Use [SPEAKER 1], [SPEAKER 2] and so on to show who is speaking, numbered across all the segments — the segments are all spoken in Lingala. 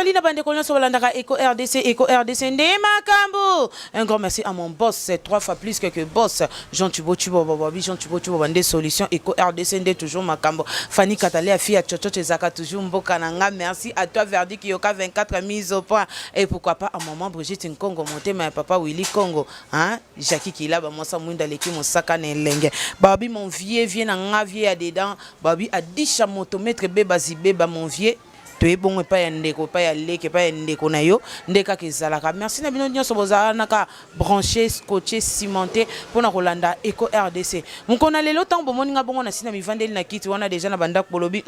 [SPEAKER 1] Nasololi na bandeko nyonso balandaka Eco RDC, Eco RDC nde makambo. Un grand merci à mon boss, c'est trois fois plus que boss Jean Tubo Tubo Babi, Jean Tubo Tubo nde solution. Eco RDC nde toujours makambo. Fanny Katalea, fille ya Chochocho, ezaka toujours mboka na nga. Merci à toi Verdi Kiyoka 24 mise au point, et pourquoi pas à maman Brigitte Nkongo, motema ya papa Willy Congo, hein, Jackie Kilaba, mwasa mwinda leki mosaka na elenge. Babi mon vieux, vieux na nga, vieux ya dedans, babi adisha moto, maître Beba Zibeba, mon vieux. Toye bongo epai ya ndeko, epai ya leki, epai ya ndeko na yo nde kaka ezalaka. Merci na bino nyonso bozala naka branché, scotché, cimenté mpona kolanda Eco RDC. Mokolo na lelo, ntango bomoni nga bongo na ntina mivandeli na kiti wana déjà na bandako, bolobi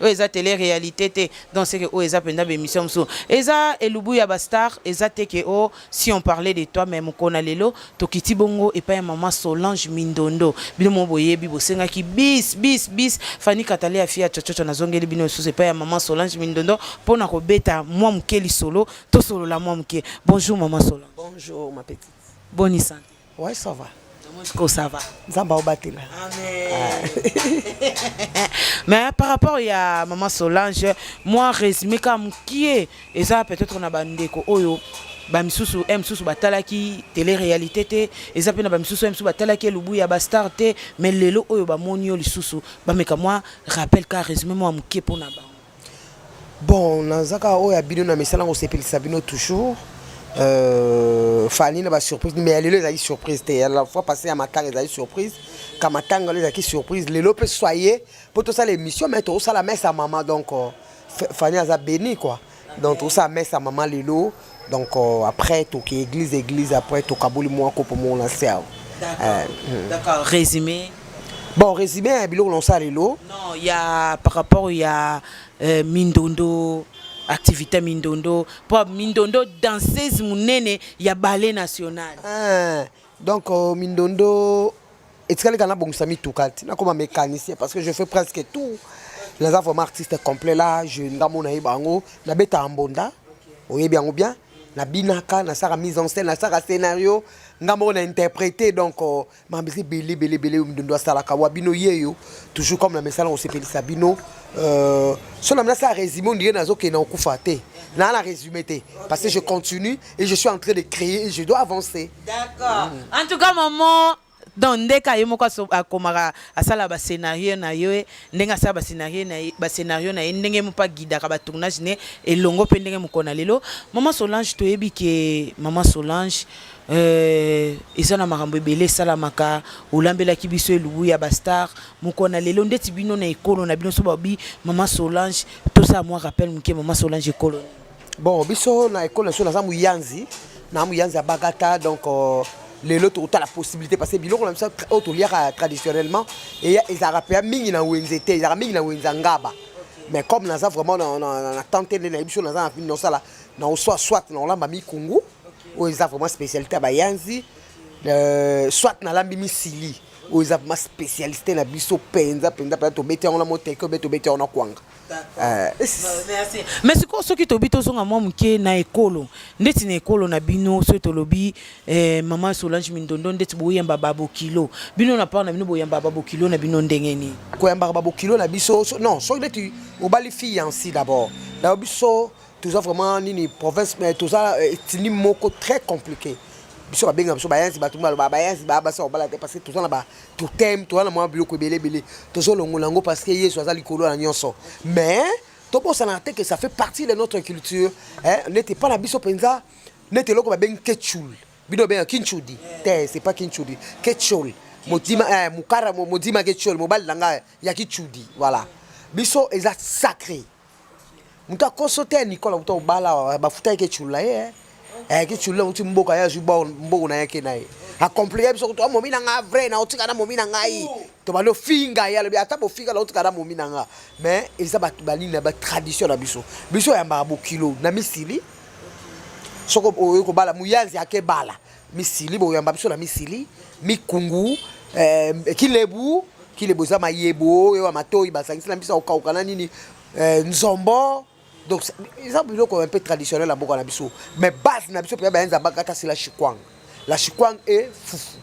[SPEAKER 1] oyo eza télé réalité te. Donc c'est que oyo eza mpenza bémission mosusu, eza elubu ya bastar, eza te ke o si on parlait de toi. Mais mokolo na lelo tokiti bongo epai ya mama Solange Mindondo. Bino mo boyebi, bosengaki bis bis bis. Fani Katale ya fia chochocho, nazongeli bino lisusu epai ya mama Solange Mindondo mpona kobeta mwa moke lisolo, tosolola mwa moke. Bonjour mama Solange.
[SPEAKER 2] Bonjour ma petite.
[SPEAKER 1] Boni santé?
[SPEAKER 2] Ouais, ça va.
[SPEAKER 1] Est-ce ça va?
[SPEAKER 2] Nzambe aobatela.
[SPEAKER 1] Amen. Mais par rapport ya maman Solange, moi résumé ka mokie eza peut-être na bandeko oyo bamisusu e misusu batalaki télé-réalité te, eza mpe na bamisusu e misusu batalaki elubu ya bastar te, mais lelo oyo bamoni yo lisusu, bameka mwa rappel ka résumé mwa mokie mpona bango.
[SPEAKER 2] Bon, naza kaka oyo ya bino na misala, kosepelisa bino toujours. Fani na basurprise, mais ya lelo ezalaki surprise te. Ya la fois passé ya matanga ezalaki surprise, ka matanga lelo ezalaki surprise. Lelo mpe soye mpo tosala émission, mais tokosala messe ya mama. Donc Fani aza béni quoi. Donc tosala messe ya mama lelo. Donc après toke église, église, après tokaboli mwa kopo moko na se awa.
[SPEAKER 1] D'accord, résumé.
[SPEAKER 2] Bon, résumé ya biloko na osala lelo?
[SPEAKER 1] Non, il y a par rapport, il y a Mindondo, activité Mindondo, po Mindondo danseuse munene ya ballet national.
[SPEAKER 2] Ah, donc Mindondo etikali kaka nabongisa mituka ti nakoma mécanicien, parce que je fais presque tout. Naza vraiment artiste complet là. Je ngambo nayeba yango, nabetaka mbonda, oyebi yango bien, nabinaka, nasalaka mise en scène, nasalaka scénario, nga moko na interprété. Donc makambo eza ebele ebele ebele oyo Mindondo asalaka. Wa bino yeyo toujours comme na mesala kosepelisa bino. So na nasala résumé, on dirait nazokende na kokufa te. Naa na résumé te, parce que je continue et je suis en train de créer et je dois avancer.
[SPEAKER 1] D'accord. En tout cas, maman, donc ndeka ye moko akomaka, asala bascénario na ye, ndenge asala bascénario na ye, bascénario na ye, ndenge mo mpe aguidaka batournage ne elongo mpe ndenge mokolo na lelo. Mama Solange, toyebi ke mama Solange eza na makambo ebele esalamaka. Olambelaki biso elubu ya bastar. Mokolo na lelo, ndeti bino na ekolo na bino, so babi mama Solange, tosala mwa rappel moke, mama Solange, ekolo nini?
[SPEAKER 2] Bon, biso na ekolo na biso, naza moyanzi, na moyanzi ya Bagata. Donc lelo tokotala possibilité, parce que biloko na biso oyo toliaka traditionnellement eya ezalaka mpenza mingi na wenze te, ezalaka mingi na wenze ya Ngaba. Mais comme naza vraiment na tante nde nayebi biso, naza na nosala na oswa, soit na olamba mikungu oyo eza vraiment spécialité ya bayanzi, soit nalambi misili oyo eza vraiment spécialité na biso mpenza mpenza mpenza. Tobeti yango na moteke obe tobeti yango na kwanga.
[SPEAKER 1] Merci. Mais sikoyo soki tobi tozonga mwa moke na ekolo, ndeti na ekolo na bino, soki tolobi mama Solange Mindondo, ndeti boyamba babokilo bino na part na bino, boyamba babokilo na bino ndenge nini?
[SPEAKER 2] Koyambaka babokilo na biso non, soki neti obali fiancé d'abord na biso, toza vraiment nini, province, mais toza ethnie moko très compliqué. Biso babenga biso bayanzi, bato baloba bayanzi baya basi kobala te, parce que toza na batotem, toza na mwa biloko ebele ebele, tozolongola yango parce que Yesu aza likolo na nyonso. Mais tobosanaka te que ça fait partie de notre culture, hein. Neti epa na biso mpenza, neti eloko babengi kechul, bino babenga kinchudi te, c'est pas kinchudi, kechol modima, mokara modima kechol, mobali na ngai ya kichudi. Voilà, biso eza sacré. Moto akoso te. Nicola moto obala, bafuta ye kechula ye, kechula uti mboka ye, azwi mbongo na ye, ke na ye acomplike biso to momi na nga vrai na otika na momi na ngai. Tobandi ofinga ye, alobi ata bofinga na otika na momi na nga. Mais eza bato banini na batradition na biso. Biso oyambaka bokilo na misili. Soki oyoki kobala, moyanzi akebala misili, boyamba biso na misili, mikungu, kilebu. Kilebu eza mayebo oyo ya matoi basangisi na biso ya kokauka na nini, nzombo. Donc eza biloko un peu traditionnel ya mboka na biso. Mais base na biso mpenza bayanzi abakata, c'est la chikwang, la chikwang e fufu,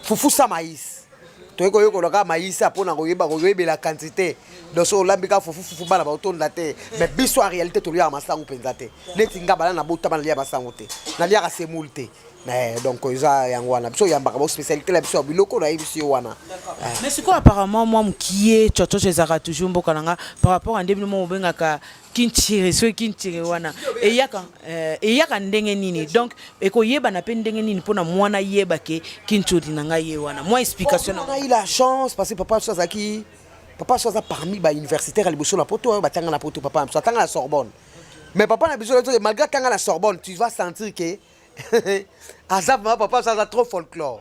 [SPEAKER 2] fufu sa maïs. Toyei koyekola kaka maïs mpona koyeba koyebela quantité. Donc so olambi kaka fufu fufu, bana baotonda te. Mais biso en réalité toliaka masango mpenza te. Neti nga bana nabotama, naliaka masango te, naliaka semoule te. Donc eza yango wana biso oyambaka bo spécialité na biso ya biloko nayebi yo wana.
[SPEAKER 1] Mais sikoyo apparemment mwa mokie tsotso ezalaka toujours mboka na nga par rapport a nde bino mo mobengaka kintire. Soki kintire wana eyaka ndenge nini? Donc ekoyebana mpe ndenge nini mpona mwana yeba ke kinturi na ngai ye wana? Mwa explication.
[SPEAKER 2] On a eu la chance parce que papa so azalaki, papa so aza parmi bauniversitaire ya liboso na Poto oyo batanga na Poto. Papa na biso atanga na Sorbonne, mais papa na biso, malgré atanga na Sorbonne, tu vas sentir que aza vraiment, papa so aza trop folklore.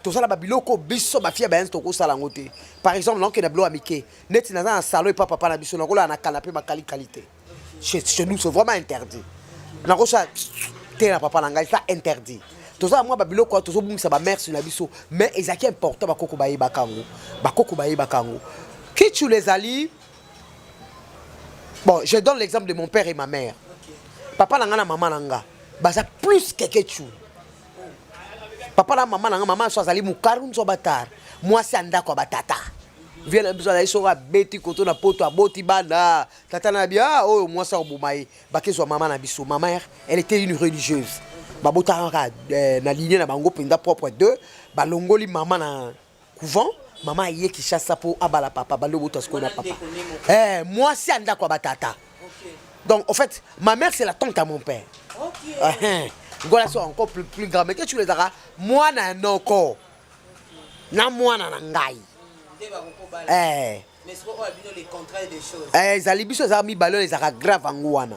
[SPEAKER 2] Tozala babiloko biso bafia bayanzi tokosala yango te. Par exemple, naokende biloko ya mike neti naza na salon epa papa na biso, nakolala na canapé bakalikali te. Chez nous, c'est vraiment interdit. Nakosala te na papa na ngai, ça interdit. Tozala mwa babiloko wana, tozobungisa bamœurs na biso, mais ezalaki important. Bakoko bayebaka yango, bakoko bayebaka yango. Kichulu ezali bon. Je donne l'exemple de mon père et ma mère. Papa na nga na mama na nga baza plus que kechu. Papa na mama na nga, mama so azali mokaru nzo batara, mwasi ya ndako ya batata vie na biso. Azali soko abeti koto na Poto, aboti bana, tata na bi ah oyo mwasi akoboma ye, bakezwa mama na biso. Ma mère, elle était une religieuse. Babotaka kaka na ligne na bango mpenza propre deux. Balongoli mama na couvent, mama aye Kinshasa mpo abala papa. Bandi obota sikoyo na papa, mwasi ya ndako ya batata. Donc en fait, ma mère, c'est la tante à mon père. Ngola so encore plus grand. Mais que tu les as, mwana ya noko na mwana na ngai. Ezali biso ezalaka mibale oyo ezalaka grave yango wana.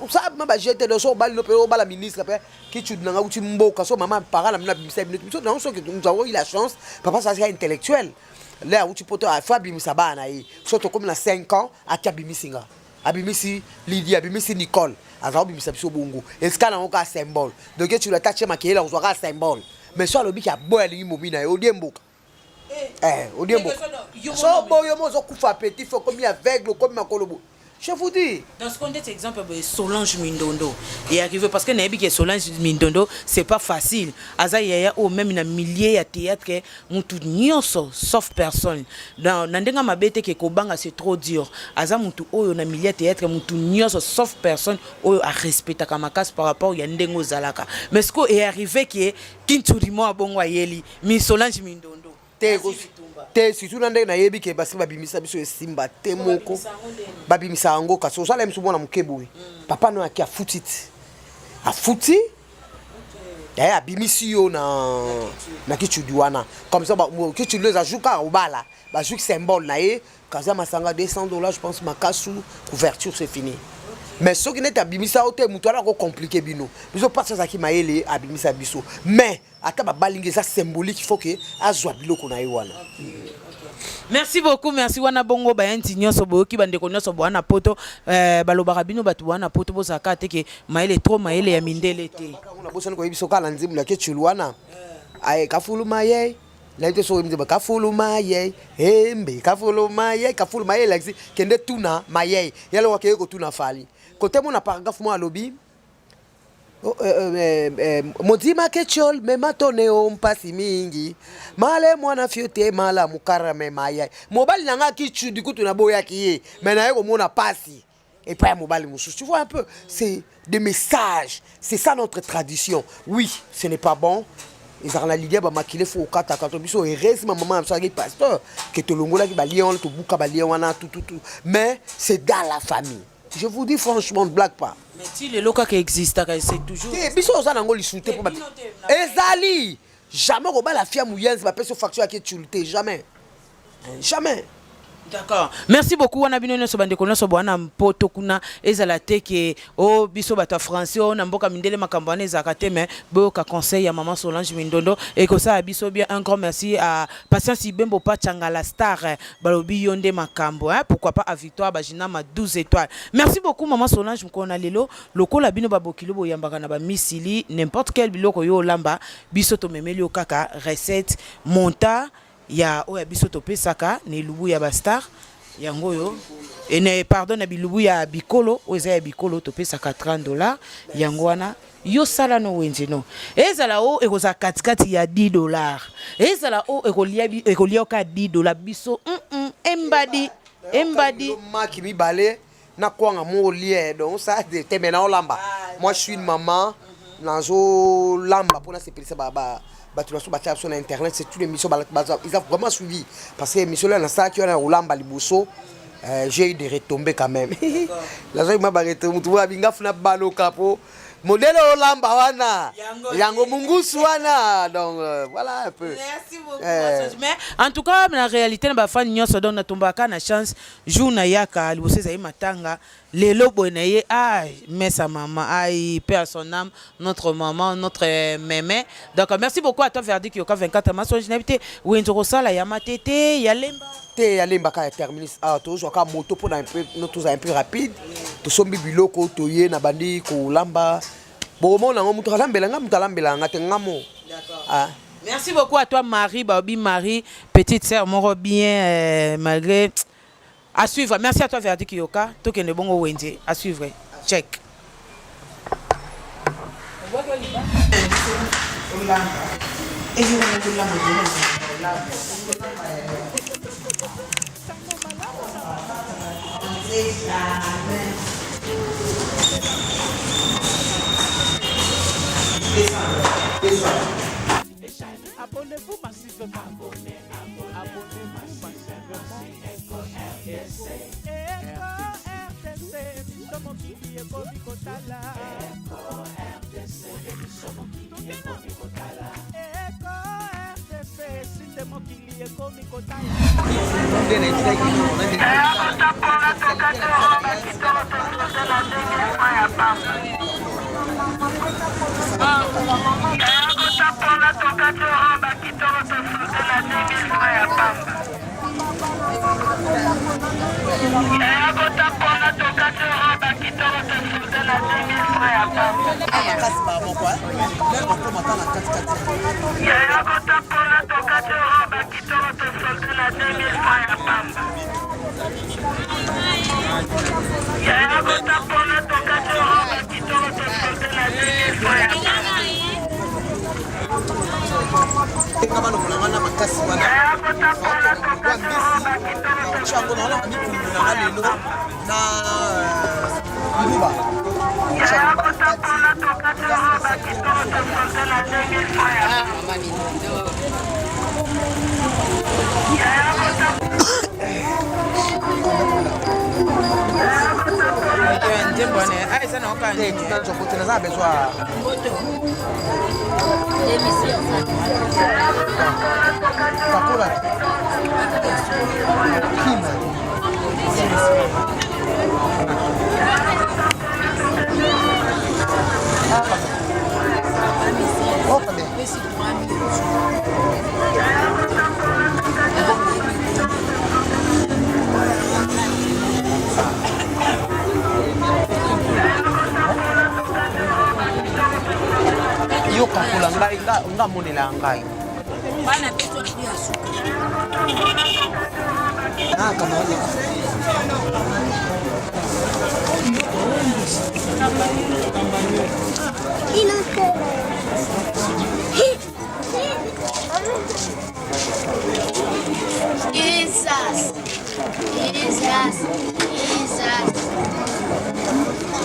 [SPEAKER 2] Osala bajete do so obali no mpe obala ministre mpe kichudu nanga uti mboka so mama para na bino abimisa bino biso nango. Soki nous avons eu la chance, papa azalaki intellectuel le awuti Poto, afo abimisa bana na ye. So tokomi na 5 ans, ati abimisi nga, abimisi Lydie, abimisi Nicole, aza kobimisa biso bongo. Esika nango kaka symbole. Donc eculu ata tie makeyela kozwa kaka symbole, mais so alobiki aboya, alingi momi na ye, odie mboka, odie mboka. So boyo mo ozokufa petit fo okomi aveugle, okomi makolo bo, je vous dis.
[SPEAKER 1] Dans ce contexte, exemple Solange Mindondo est arrivé parce que nayebi que Solange Mindondo, c'est pas facile. Aza yaya au même na milieu ya théâtre, mutu nyonso sauf personne. Dans na ndenga mabete ke kobanga, c'est trop dur. Aza mutu oyo na milieu théâtre, mutu nyonso sauf personne oyo a respectaka makasi par rapport ya ndengo zalaka. Mais ce qui est arrivé qui est kinturi mo abongo ayeli mi Solange Mindondo.
[SPEAKER 2] Te te, surtout na ndenge nayebi ke basi babimisa biso esimba te moko, babimisa yango. Kasi osala miso mwana moke boye, papa no aki afuti ti afuti ye, abimisi yo na kichudi wana. Comme ça kichudi eza jour kaka obala, bazwiki symbole na ye kaza masanga 200 $, je pense, makasu, couverture, c'est fini. Mais soki neti abimisa yo te, moto wana akocompliquer bino. Biso mpasi azalaki mayele, abimisa biso. Mais ata babalingi, eza symbolique, il faut ke azwa biloko na ye wana.
[SPEAKER 1] Merci beaucoup, merci wana. Bongo bayanti nyonso boyoki, bandeko nyonso bowana Poto, balobaka bino bato bowana Poto, bozalaka te ke mayele trop, mayele ya mindele te.
[SPEAKER 2] Nabosani koyebi soki ala nzembo na keculu wana aye kafuluma ye, nayebi te soki oyebi nzembo kafuluma ye embe kafuluma ye. Kafuluma ye elakisi kende tuna mayei yaloko, akeye kotuna Fally kote mona paragraphe mo alobi: Oh, modima kechol mema tone o mpasi mingi male mwana fio te malamu karame mayai mobali na nga kichudi kutu naboyaki ye, me naye komona pasi epai ya mobali mosusu. Tu vois un peu, c'est des messages, c'est ça notre tradition. Oui, ce n'est pas bon. Ezalaka na lilia bamakile fo okataka to biso. Heureusement mama na biso azalaki pasteur ke tolongolaki balien wana, tobuka balien wana tututu. Mais c'est dans la famille, je vous dis franchement, ne blague pas.
[SPEAKER 1] Mais ti lelo kaka existaka, c'est toujours.
[SPEAKER 2] Te, biso oza nango lisusu te mpo ezali jamais kobala fia moyenzi bapesi yo facture yake tulu te, jamais, jamais.
[SPEAKER 1] D'accord, merci beaucoup wana. Bino nyonso, bandeko nyonso bwana Mpoto kuna, ezala te ke o biso bato ya français oyo na mboka mindele, makambo wana ezalaka te. Mais boyoka conseil ya mama Solange Mindondo, ekosala biso bien. Un grand merci à Patience Ibembo Pachanga la star, balobi yo nde makambo, hein? Pourquoi pas à Victoire Bajinama 12 étoiles. Merci beaucoup mama Solange. Mokolo na lelo, lokola bino babokilo boyambaka na bamisili n'importe quel biloko yo olamba, biso tomemeli yo kaka recette monta ya oyo ya biso topesaka na elubu ya bastar yango oyo ene, pardon, na bilubu ya bikolo oyo eza ya bikolo topesaka 30 $. Yango wana yo sala no wenze no ezala oyo ekozala katikati ya 10 $, ezala oyo ekolia oka 10 $, biso embadi. Embadi.
[SPEAKER 2] Maki mibale na kwanga moko lie, donc ça te mais na olamba. Moi, je suis une maman, nazolamba mpona sepelisa bato na so batia biso na internet. C'est une émission, ils ont vraiment suivi, parce que émission là nasalaki wana ya kolamba liboso, j'ai eu des retombées quand même. Nazwaki ma baretombées, mutu abinga funa baloka po modèle olamba wana yango mungusu wana. Donc voilà un peu.
[SPEAKER 1] Merci beaucoup. Mais en tout cas, na réalité na bafani nyonso, donc natombaka na chance jour na yaka liboso ezali matanga. Lelo boye na ye, ai mesa mama, ai paix à son âme, notre maman, notre mémé. Donc merci beaucoup à toi, Verdict Yoka 24 Masonge. Nayebi te wenze kosala ya matete, ya Lemba.
[SPEAKER 2] Te, ya Lemba kaka ya terminus. Awa tozwa kaka moto mpona tozala un peu rapide. Tosombi biloko, toye na bandi kolamba. Bokomona yango, moto alambela nga, moto alambela nga te, nga mo.
[SPEAKER 1] Ah. Merci beaucoup à toi, Marie Baobi Marie, petite sœur moko bien, malgré à suivre. Merci à toi, Verdict Yoka. Tokende bongo wenze, à suivre. Check.
[SPEAKER 3] Abonnez-vous massivement. Abonnez, abonnez-vous massivement. Eko RTC, biso mokili ekomi kotala. Eko RTC, biso mokili ekomi kotala. Eko RTC, site mokili ekomi kotala.
[SPEAKER 2] Nga balongola nga na makasi wana wa mbisi yango naona mikundu na nga lelo na nguba.
[SPEAKER 1] Nzembo wana eza na oka nini?
[SPEAKER 2] Nzoko te, naza na besoin. Kakola kima. Oh, combien? Yo kakola ngai, nga monela ngai.
[SPEAKER 4] Bana biso ya suka.
[SPEAKER 2] Ah, camarade.
[SPEAKER 4] Jesus. Jesus. Jesus.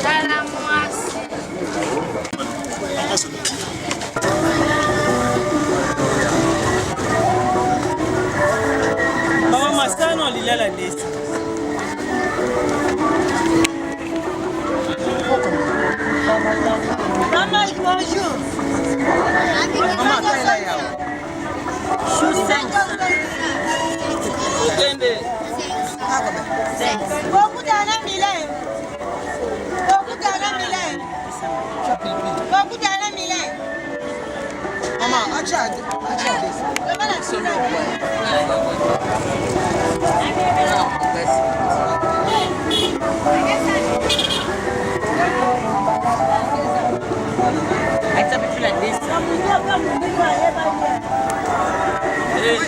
[SPEAKER 4] Tala mwasi.
[SPEAKER 3] Mama Masano alilala ndesi.
[SPEAKER 5] Maman, bonjour.
[SPEAKER 2] Maman, talela yawo.
[SPEAKER 3] Chou 5. Okende.
[SPEAKER 5] Bokutana Milan. Bokutana Milan. Bokutana Milan.
[SPEAKER 2] Maman, acha, acha.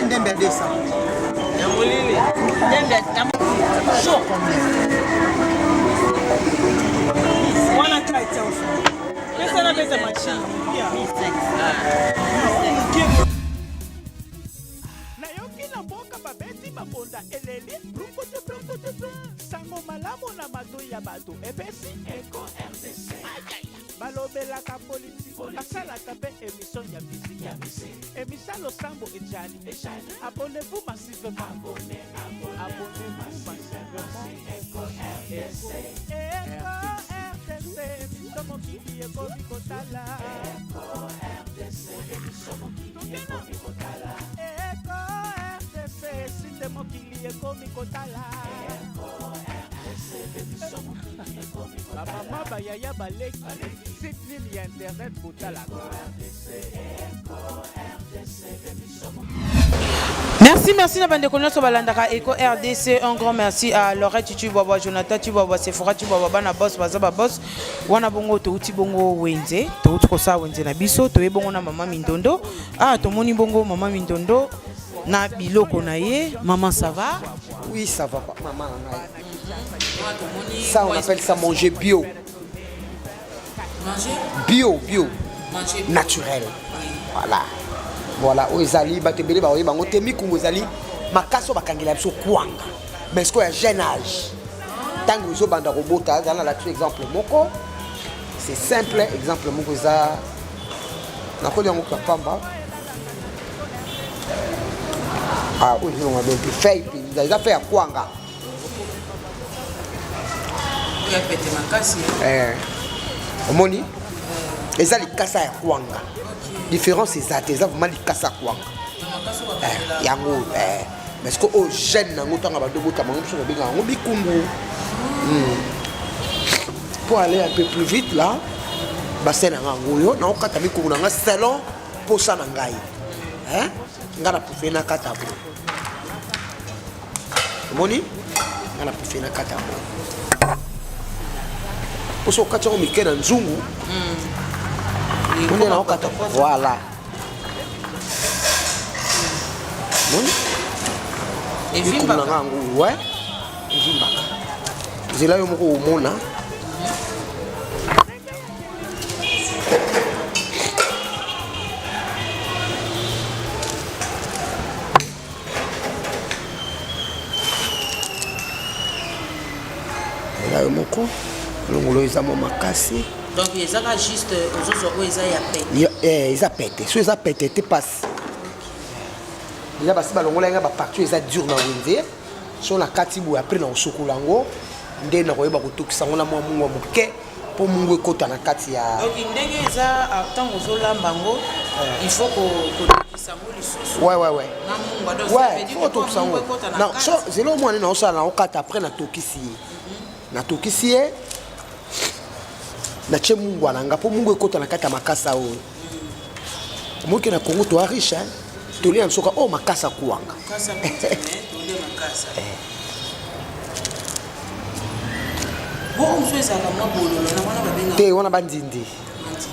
[SPEAKER 2] Ndembe ya 200.
[SPEAKER 3] Ya molili.
[SPEAKER 2] Chaud combien?
[SPEAKER 3] Wana ka etia oso. Pesa na beta machine. Nayoki na mboka babeti mabonda eleli brukutu brukutu. Balobelaka politiki, basalaka mpe emission ya miziki. Emission losambo ejali. Abonnez-vous massivement. Abonnez-vous massivement. Eko RDC, émission mokili ekomi kotala. Eko RDC, site mokili ekomi kotala. Bamama, bayaya, baleki, site nini ya internet botalaka?
[SPEAKER 1] Merci, merci na bandeko nyonso balandaka Eco RDC. Un grand merci à Laurette Chibwabwa, Jonathan Chibwabwa, Sephora Chibwabwa, bana boss, baza ba boss. Wana bongo touti bongo wenze, touti kosala wenze na biso, toye bongo na mama Mindondo. Ah, tomoni bongo mama Mindondo na biloko na ye. Maman, ça va?
[SPEAKER 2] Oui, ça va pas, maman na ngai. Ça, on appelle ça manger bio.
[SPEAKER 1] Manger?
[SPEAKER 2] Bio, bio.
[SPEAKER 1] Manger bio.
[SPEAKER 2] Naturel. Voilà. Voilà, oyo ezali bato ebele bakoyeba yango te. Mikungu ezali makasi oyo bakangela biso kwanga, mais sikoyo ya jeune âge, ntango ezobanda kobota. Ezala na lakisi exemple moko, c'est simple. Exemple moko eza, nakoli yango ka pamba. Ah, oyo ezolonga bien te. Feuille mpenza eza feuille ya kwanga.
[SPEAKER 1] Ya pete makasi.
[SPEAKER 2] Eh, omoni eza likasa ya kwanga, différence eza te, eza vraiment likasa ya kwanga. Eh, yango eh. Mais siko oyo jeune nango, ntango bando botama yango, biso babengaka yango bikungu. Pour aller un peu plus vite là, bassin na nga yango oyo, naokata mikungu na nga selon posa na ngai. Hein? Nga na préféré nakata boye. Omoni, nga na préféré nakata boye poso okati yango mike na nzungu. Omoni, naokata, voilà. Omoni mikungu na nga yango, ouais, evimbaka. Nzela yo moko omona. Nzela yo moko longola, eza mwa makasi.
[SPEAKER 1] Donc ezaka juste ozozwa oyo eza ya pete.
[SPEAKER 2] Eh, eza pete. So eza pete te, pasi. Eza basi balongola nga bapartie eza dur na wenze. So na kati boye, après na kosokola yango nde na koyeba kotokisa yango na mwa mungwa moke, mpo mungu ekota na kati ya
[SPEAKER 1] Donc ndenge eza, ah, ntango ozolamba yango, il faut kotokisa yango lisusu
[SPEAKER 2] Ouais.
[SPEAKER 1] na mungwa. Donc ça
[SPEAKER 2] Ouais,
[SPEAKER 1] veut dire
[SPEAKER 2] faut
[SPEAKER 1] que
[SPEAKER 2] otokisa
[SPEAKER 1] mpo
[SPEAKER 2] yango.
[SPEAKER 1] mungwa ekota na
[SPEAKER 2] Na
[SPEAKER 1] kati.
[SPEAKER 2] so zelo omwana naosala, naokata, après natokisi ye, natokisi ye, natie mungwa na nga mpo mungu ekota na kati ya makasa oyo. Omoki na Congo toa riche, hein? Tolia na biso ka oyo makasa kwanga.
[SPEAKER 1] Makasa mpenza, mais tolie makasa bo oyo mosusu ezalaka mwa bololo na wana babengaka
[SPEAKER 2] Te, wana bandindi.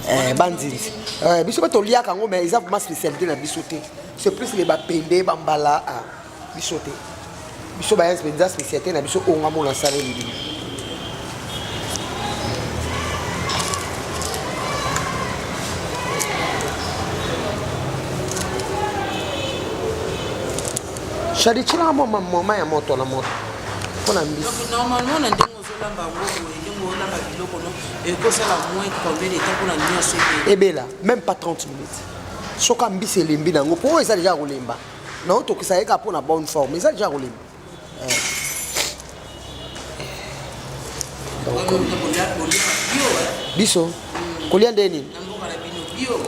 [SPEAKER 2] Eh, bandindi. Eh, biso mpe toliaka yango, mais eza vraiment spécialité na biso te. C'est plus les bapende, bambala. Ah, biso te. Biso bayanzi mpenza, spécialité na biso oyo nga mona asaleli bino. Shadi, tielanga mwa mama ya moto na moto mpo na mbisi.
[SPEAKER 1] Donc normalement, na ndenge ozolamba yango boye, ndenge olamba biloko no, ekosala moins combien de temps mpona nyonso ebele?
[SPEAKER 2] Ebela même pas 30 minutes. Soki mbisi elembi nango, mpo oyo eza deja kolemba, naotokisa ye kaka mpo na bonne forme. Eza deja kolemba. Donc biso kolia nde nini?
[SPEAKER 1] Na mboka na bino, bio.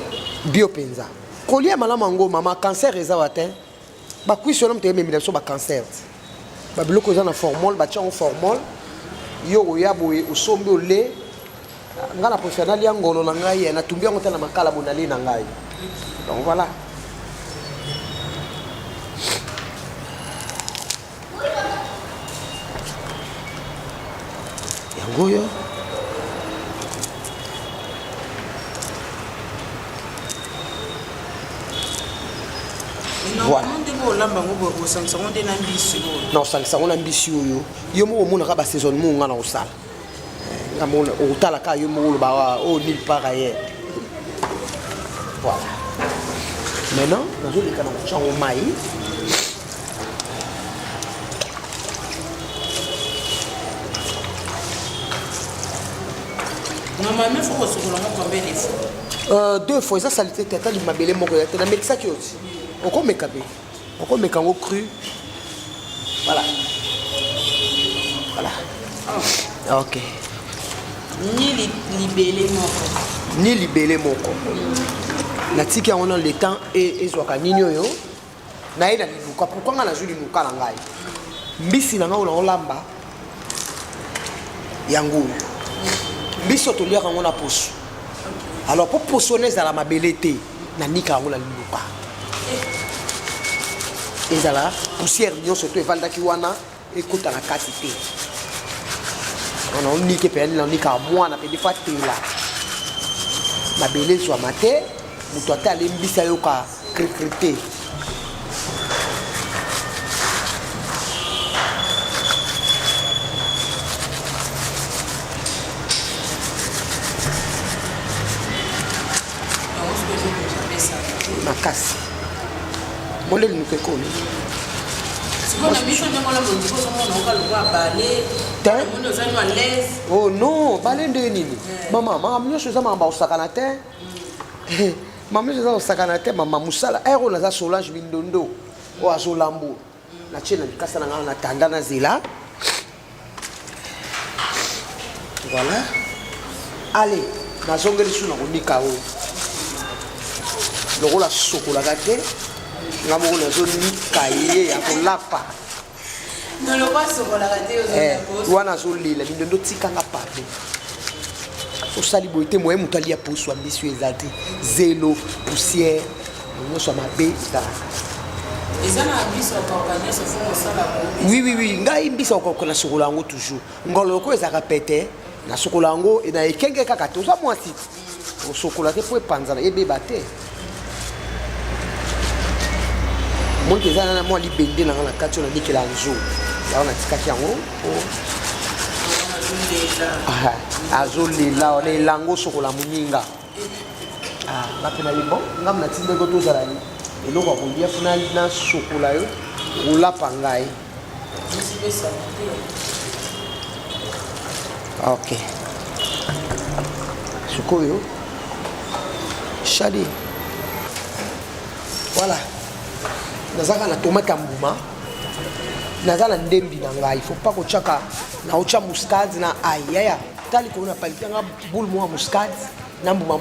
[SPEAKER 2] Bio mpenza, kolia malamu yango. Mama, cancer eza wa te. Bakwisi wana moto eyememela biso bacancer te. Babiloko eza na formol, batia yango formol. Yo oya boye, osombi, ole. Nga na préfère nalia ngolo na ngai, eh, natumbi yango te na makala boye, nalie na ngai. Donc voilà. Yango oyo. Voilà.
[SPEAKER 1] Ndenge olamba yango boye, osangisa yango nde na mbisi oyo?
[SPEAKER 2] Na osangisa yango na mbisi oyo. Yo moko omonaka basaisonnement nga na kosala. Eh, nga mona okotala kaka yo moko, oloba oyo nulle part ailleurs. Voilà, maintenant nazoleka na kotya yango mai.
[SPEAKER 1] Normalement, faut kosokola ngo combien de fois?
[SPEAKER 2] Euh, deux fois, eza salite te, ata mabele moko ya te, namekisaki yo ti. Okomeka mpe, okomeka yango cru. Voilà. Voilà.
[SPEAKER 1] Oh.
[SPEAKER 2] Ok.
[SPEAKER 1] Ni libele moko.
[SPEAKER 2] Ni libele moko. Natiki yango na le temps ezwaka nini oyo naye na liluka. Pourquoi nga nazwi liluka na ngai? Mbisi na ngai oyo naolamba yango oyo mbisi oyo toliaka yango na poso. Alors mpo poso wana ezala mabele te, nanika yango na liluka, ezala poussière nyonso to evandaki wana ekota na kati te. Naonike mpe naonikaka mwana mpe defa tela mabele ezwama te, moto ata alembisi ayoka krikri te. Makasi moleli moto ekoli oh non, bale ndenge nini mama? Makambo nyonso eza makambo akosakana te, mama, nyonso eza kosakana te mama. Mosala ere oyo naza Solange Mindondo oyo azolambo, natie na likasa na ngai na tanda na zela. Voilà, allez, nazongeli su na konika oyo lokola sokolaka te, nga moko nazonika ye ya kolapa wana azolela mindondo. Tikanga pardon, osali boye te, moye moto alia poso ya mbisi oyo eza te, zelo, poussière nyonso ya mabe ezalaka.
[SPEAKER 1] Eza na biso okauka nyonso, fo kosala.
[SPEAKER 2] Oui, oui, oui, ngai mbisi okauka nasokola yango toujours. Ngolo loko ezalaka pete, nasokola yango na ekenge kaka te. Oza mwasi, osokola te mpo epanzana ebeba te. Monke eza na mwa libende na nga na kati oyo nanikela nzo yango, natikaki yango po azolela wana elango osokola moninga. Nga mpe naye bon, nga natindaki tozala eloko ya kolia fo nasokola yo, olapa ngai. Ok, sikoyo shadi, voilà, nazaka na tomate ya mbuma, naza na ndembi na ngai. Faut pas kotiaka, naotya muscade na ai yaya ta likolo na palite nga boule moko ya muscade na mbuma,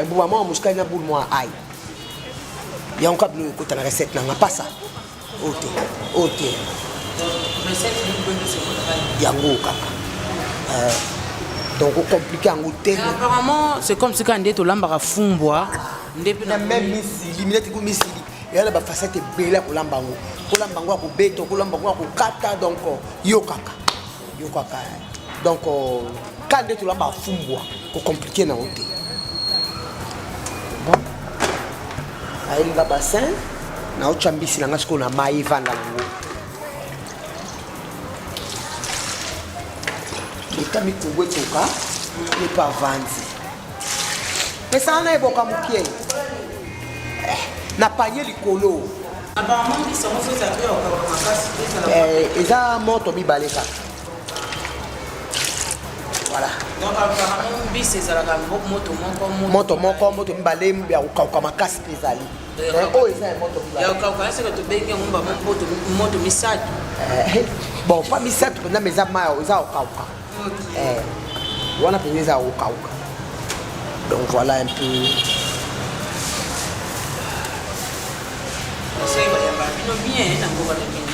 [SPEAKER 2] mbuma moko ya muscade na boule moko ya ai. Yango ka biloko ekota na recette na nga. Pasa oyo te, oyo te, yango kaka. Donc ocompliquer yango te.
[SPEAKER 1] Apparemment, c'est comme si quand nde tolambaka fumbwa nde mpe
[SPEAKER 2] na même misili mineti ku misili eya na bafacette ebele ya kolamba yango, kolamba yango ya kobeta, kolamba yango ya kokata. Donc yo kaka, yo kaka. Donc ka nde tolambaka fumbwa, kocompliquer nango te. Bon, ayelinga bassin, naotya mbisi na nga sikoyo na mai, evanda nango leta mikungu etoka ye mpe avandi pesanga na eboka mokie na panier likolo.
[SPEAKER 1] Apparemment mbisi yango fo ezala mpe ya kokauka makasi te, ezala
[SPEAKER 2] Eza moto mibale kaka, voilà.
[SPEAKER 1] Donc apparemment mbisi ezalaka moto moko.
[SPEAKER 2] Moto moko, moto mibale, ya kokauka makasi mpe ezali. Oyo eza ya moto mibale.
[SPEAKER 1] Ya kokauka eseke tobengi yango bamo moto misato.
[SPEAKER 2] Bon, pas misato mpenza, mais eza mai eza kokauka wana mpenza, eza ya kokauka. Donc voilà un peu.
[SPEAKER 1] Soki bayamba bino bien na mboka na bino.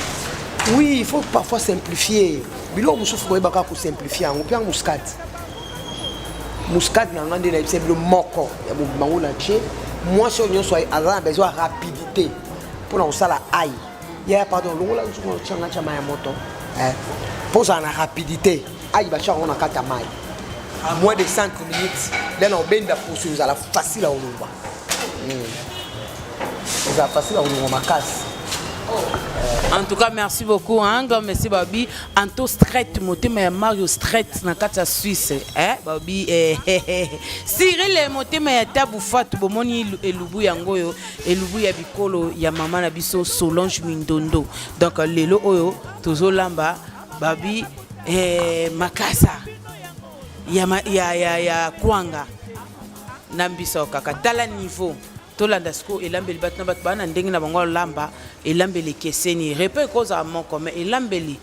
[SPEAKER 2] Oui, il faut parfois simplifier biloko mosusu, koyeba kaka kosimplifier yango. Mpe yango muscade, muscade na nga nde nayebisa bino moko ya mobima ngo na tie. Mwasi oyo nyonso aza na besoin ya rapidité mpona kosala ai yaya, pardon, longola nsuku otyanga, tya mai ya moto mpo ozala na rapidité. Ai batya yango na kati ya mai, moins de 5 minutes nde na obenda poso, ezala facile ya kolongwa, ezala facile ya kolongwa makasi.
[SPEAKER 1] En tout cas, merci beaucoup. Hein, grand merci Babi. Anto Stret, motema ya Mario Stret na kati ya Suisse. Eh, Babi eh, eh, eh. Cyril motema ya Tabu Fatu bomoni elubu yango yo, elubu ya bikolo ya mama na biso Solange Mindondo. Donc lelo oyo tozolamba Babi eh, makasa. ya, ya, ya, ya kwanga na mbisa okaka. Tala niveau. Tolanda sikoyo elambeli bato na bato baa na ndenge na bango olamba elambeli ekeseni. Repas ekozala moko mais elambeli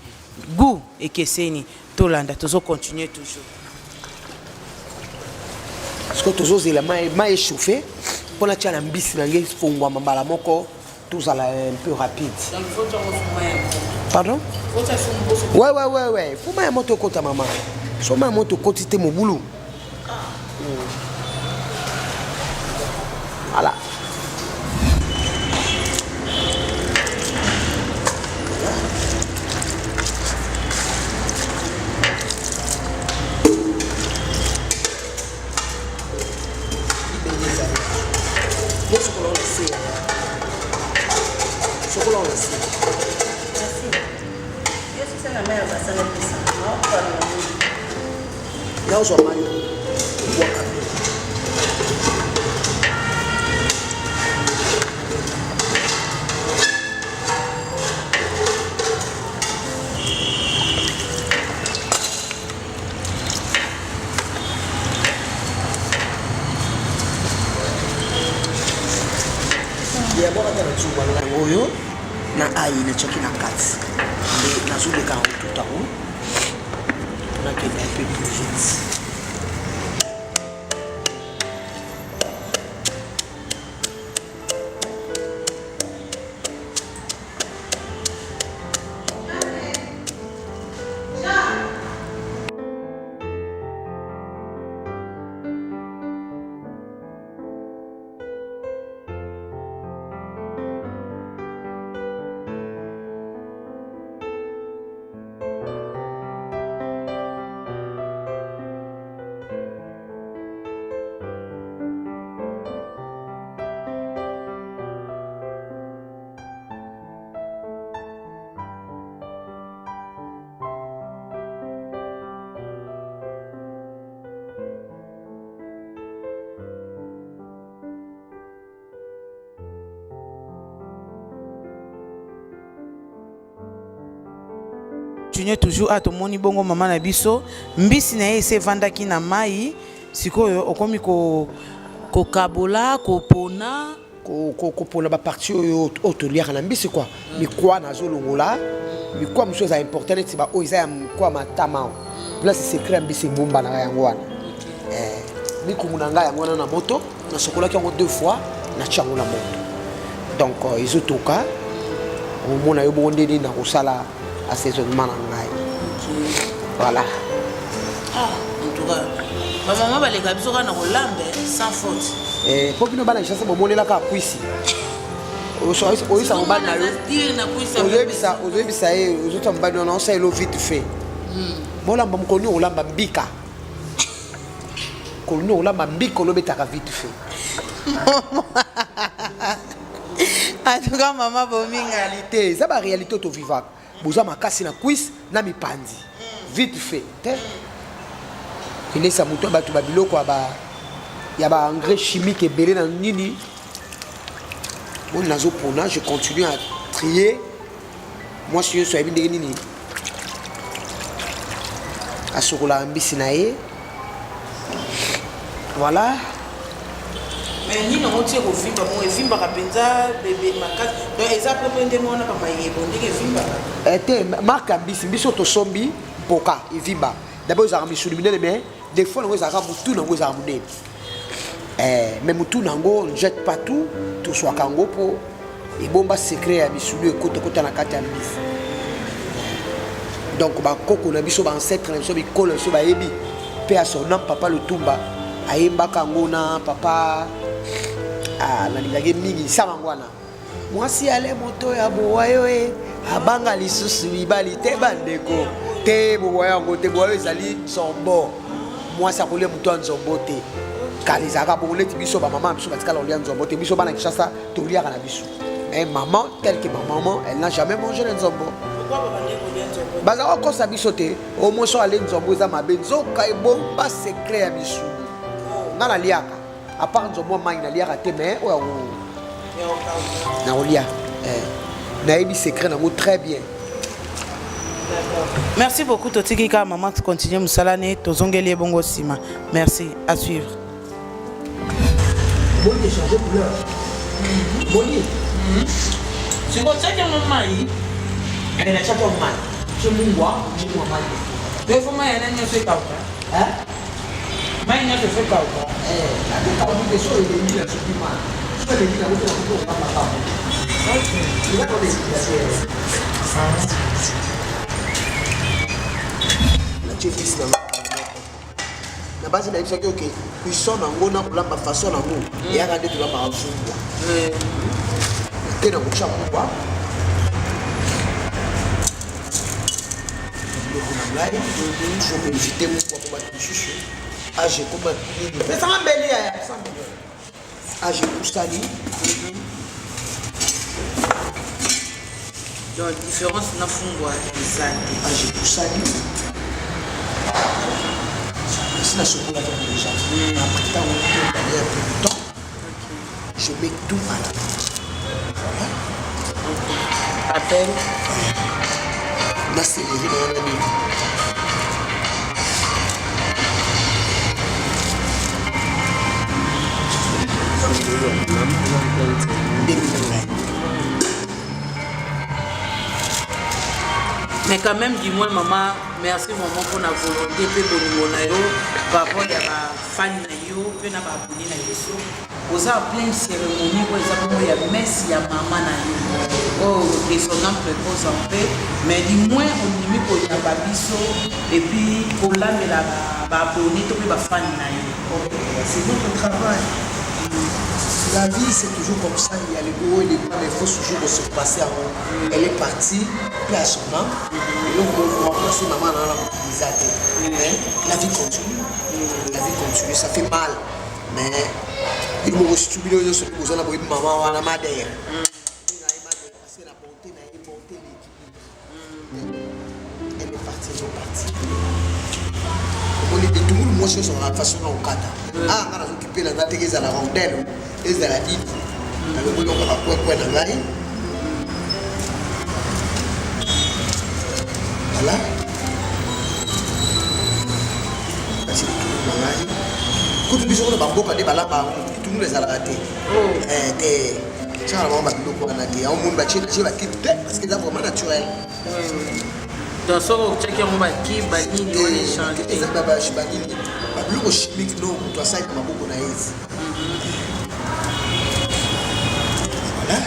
[SPEAKER 1] goût ekeseni. Tolanda, tozo continuer toujours.
[SPEAKER 2] Sikoyo tozozela mai mai echauffe mpo natia na mbisi na ngai efongwama mbala moko, tozala un peu rapide. Pardon? Ouais, ouais, ouais, ouais. Faut mai ya moto ekota mama. So mai ya moto ekoti te mobulu. Voilà. Nazwa mai obwaka. Yabwaka na nzungu yango oyo na ai natiaki na kati nde nazoleka yango tuta yango nakende un peu plus vite.
[SPEAKER 1] Continue toujours. A tomoni bongo mama na biso mbisi na ye ese evandaki na mai, sikoyo okomi kokabola, kopona.
[SPEAKER 2] Kopona bapartie oyo oyo toliaka na mbisi kua. Mikwa nazolongola, mikwa mosusu eza important neti baoyo eza ya mikwa matama, place secret ya mbisi ebombanaka yango wana. Mikungu na ngai yango wana na moto, nasokolaki yango deux fois, natia yango na moto, donc ezotoka. Omona yo bongo ndeni nakosala assaisonnement na ngai, voilà.
[SPEAKER 1] Ah, en tout cas bamama baleka biso kaka na kolamba sans faute.
[SPEAKER 2] Mpo bino bana Kinshasa bomonelaka kwisi, oyebisa mobali na yo, ozoyebisa ye, ozotya mobali wana osala elo vite fait, bolamba mokolo nini olamba mbika, mokolo nini olamba mbika, olobetaka vite fait.
[SPEAKER 1] En tout cas mama bominga.
[SPEAKER 2] Réalité eza baréalité oyo tovivaka. Boza makasi na cuisse na mipanzi vite fait te. Elesa moto ya bato babiloko ya ba ya ba engrais chimique ebele na nini. Boni nazopona, je continue à trier. Mwasi nyonso ayebi ndenge nini asokolaka mbisi na ye, voilà.
[SPEAKER 1] Mais nini yango tie kovimba bongo? Evimbaka mpenza bebe makasi, donc eza pepe ndenge wana bamayebo ndenge evimbaka.
[SPEAKER 2] Te, marque ya mbisi, mbisi oyo tosombi mpoka evimba d'abord, ezalaka misuni minene, mais des fois nango ezalaka motu nango ezalaka monene. Mais motu nango on ne jette pas tout, toswaka yango mpo ebomba secret ya misuni ekotakota na kati ya mbisi. Donc bakoko na biso, baancêtre na biso, bikolo na biso bayebi mpe ya son âme papa Lutumba ayembaka yango na papa. Ah, nalingaki mingi nsama yango wana. Mwasi ale moto ya bowayo e abanga lisusu mibali te, bandeko te. Bowayo yango te, bowayo ezali nzombo. Mwasi akolia moto ya nzombo te. Kala ezalaka bongo, neti biso bamama na biso batikala kolia nzombo te. Biso bana Kinshasa toliaka na biso, mais maman tel que ma maman, elle n'a jamais mangé le nzombo. Baza kokosa biso te. Omoso ale nzombo eza mabe, nzoka ebomba secret ya misuni. Nga naliaka, à part nzombo ya mai naliaka te, mais oyo nakolia, nayebi secret nango très bien.
[SPEAKER 1] Merci beaucoup totiki kaka maman continue mosala ne tozongeli ye bongo nsima. Merci à suivre.
[SPEAKER 2] Boni changer couleur. Boni.
[SPEAKER 1] Sikoyo otiaki yango mai.
[SPEAKER 2] Eh, natiaki yango mai. Tie mungwa, tie mwa mai.
[SPEAKER 1] To ifo mai yana nyonso ekauka. Mai nyonso efo ekauka.
[SPEAKER 2] Eh, nakekauki te so elembi na soki mai. So elembi na koki na koki kokamba kaka.
[SPEAKER 1] Ok.
[SPEAKER 2] Eza kaka explication. Natie fils na nga. Na basi nayebisaki oke cuisson nango na kolamba façon nango eyaka nde tolambaka mfumbwa te na kotya mungwa biloko na ngai faut koevite mungwa mpo bato mosusu age ekoma nini pesanga mbeli yaya age epusani.
[SPEAKER 1] Donc différence na fumbwa eza te.
[SPEAKER 2] Age epusani esi nasokolaki yango déjà. Après ntango tobale un peu de temps, je mets tout à la. Voilà.
[SPEAKER 1] Appel.
[SPEAKER 2] Na céleri na wana nini. Ndenge na ngai.
[SPEAKER 1] Mais quand même, du moins, maman, merci vraiment pour la volonté mpe bolingo na yo par rapport ya bafani na yo mpe na baabone na biso. Oza en pleine cérémonie oyo eza bongo ya messe ya mama na yo oyo, que son âme repose en paix. Mais du moins ondimi koyamba biso et puis kolambela baabone to mpe bafani na yo.
[SPEAKER 2] C'est notre travail. La vie, c'est toujours comme ça. Il y a les hauts et les bas, mais il faut toujours se passer avant. Elle est partie, paix à son âme. Et donc, on remplacer maman dans la Mais la vie continue. La vie continue, ça fait mal. Mais il m'a reçu besoin de maman, wana madère. Parce que la bonté, la bonté, l'équilibre. Elle est partie, elle est partie. Omoni bitungulu mwasi nyonso na façon na kokata. Ah, nga nazokipela nga teke ezala rondele, ezala nini, nalongoli yango bakwekwe na ngai. Voilà, kasi bitungulu na ngai kutu biso kuna bamboka nde balamba yango, bitungulu ezalaka te. Eh, te tiaka na bango babiloko wana te. Yango moni batie natie bakipe te parce que eza vraiment naturel.
[SPEAKER 1] Donc soki otiaki yango baki banini wana echange.
[SPEAKER 2] Eza banini, babiloko chimique no moto asali na maboko na ye. Voilà,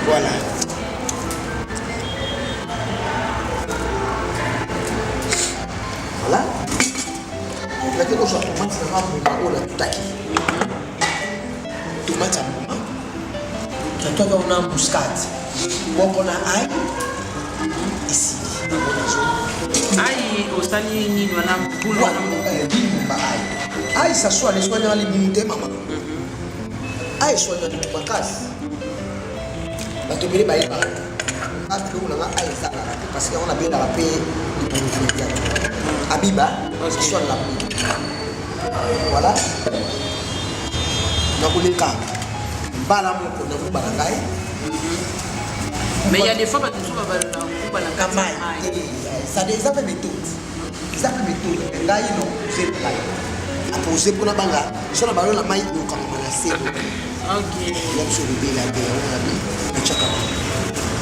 [SPEAKER 2] voilà, voilà. Nake kozwa tomate na nga mbuma oyo natutaki, tomate ya mbuma natutaki yango na muscade moko na ai esili yango nazo.
[SPEAKER 1] Ai osali nini wana bulu wana?
[SPEAKER 2] Bimba ai ai saswala eswanyaka libumu te mama. Ai eswanyaka libumu makasi, bato ebele bayebaka te. Nga biloko na nga ai ezalaka te parce que yango nabelaka mpe libumu te. Abiba saswala libumu. Voilà, nakoleka mbala moko na nguba na ngai.
[SPEAKER 1] Mais il y a des fois bato mosusu babalolaka nguba na kati ya
[SPEAKER 2] mai.
[SPEAKER 1] Mai.
[SPEAKER 2] Ça eza mpe méthode, eza mpe méthode. Me ngai no pose ngai apose mpona banga so na balola mai ekokangama na se. Ya biso kobela te yango na bi natiaka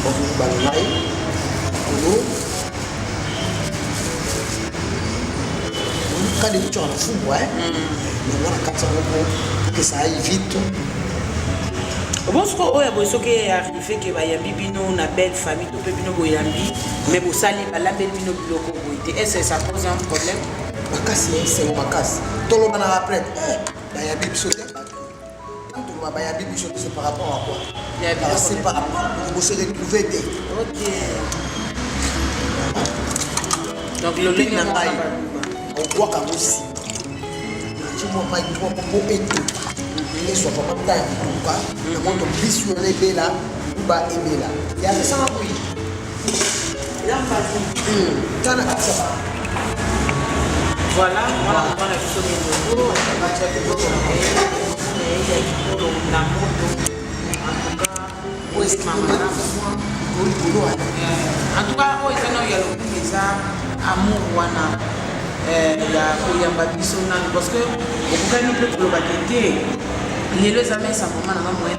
[SPEAKER 2] bakonguba na ngai likolo kade kotiaka na fumbwa yango na kati yango mpo que ça aille vite.
[SPEAKER 1] Bon, sikoyo oyo boye soki arrive ke bayambi bino na belle famille to mpe bino boyambi mais bosali balambeli bino biloko boye te, est ce que ça pose un problème?
[SPEAKER 2] Makasi, esengo makasi. Toloba na après bayambi biso te. Bato toloba bayambi biso te, c'est par rapport à quoi?
[SPEAKER 1] Ya biloko.
[SPEAKER 2] C'est par rapport bose retrouver te.
[SPEAKER 1] Ok, donc lolenge
[SPEAKER 2] na
[SPEAKER 1] moko
[SPEAKER 2] ngai
[SPEAKER 1] na baluba.
[SPEAKER 2] Obwaka yango nsima, natie mwa mai moko mpo etoka, eswa vraiment ta ya kotoka na moto. Mbisi wana ebela, nguba ebela ya pesanga boye tana kati ya
[SPEAKER 1] Voilà, mwana mama na biso milongo batiaki biloko na ye ya kitoko na moto en tout cas.
[SPEAKER 2] Oyo
[SPEAKER 1] motema malamu. En tout cas, oyo eza nao ya lokumu, eza amour wana ya koyamba biso nanu, parce que okokani mpe kolobaka te lelo eza mesa mama nanga, moye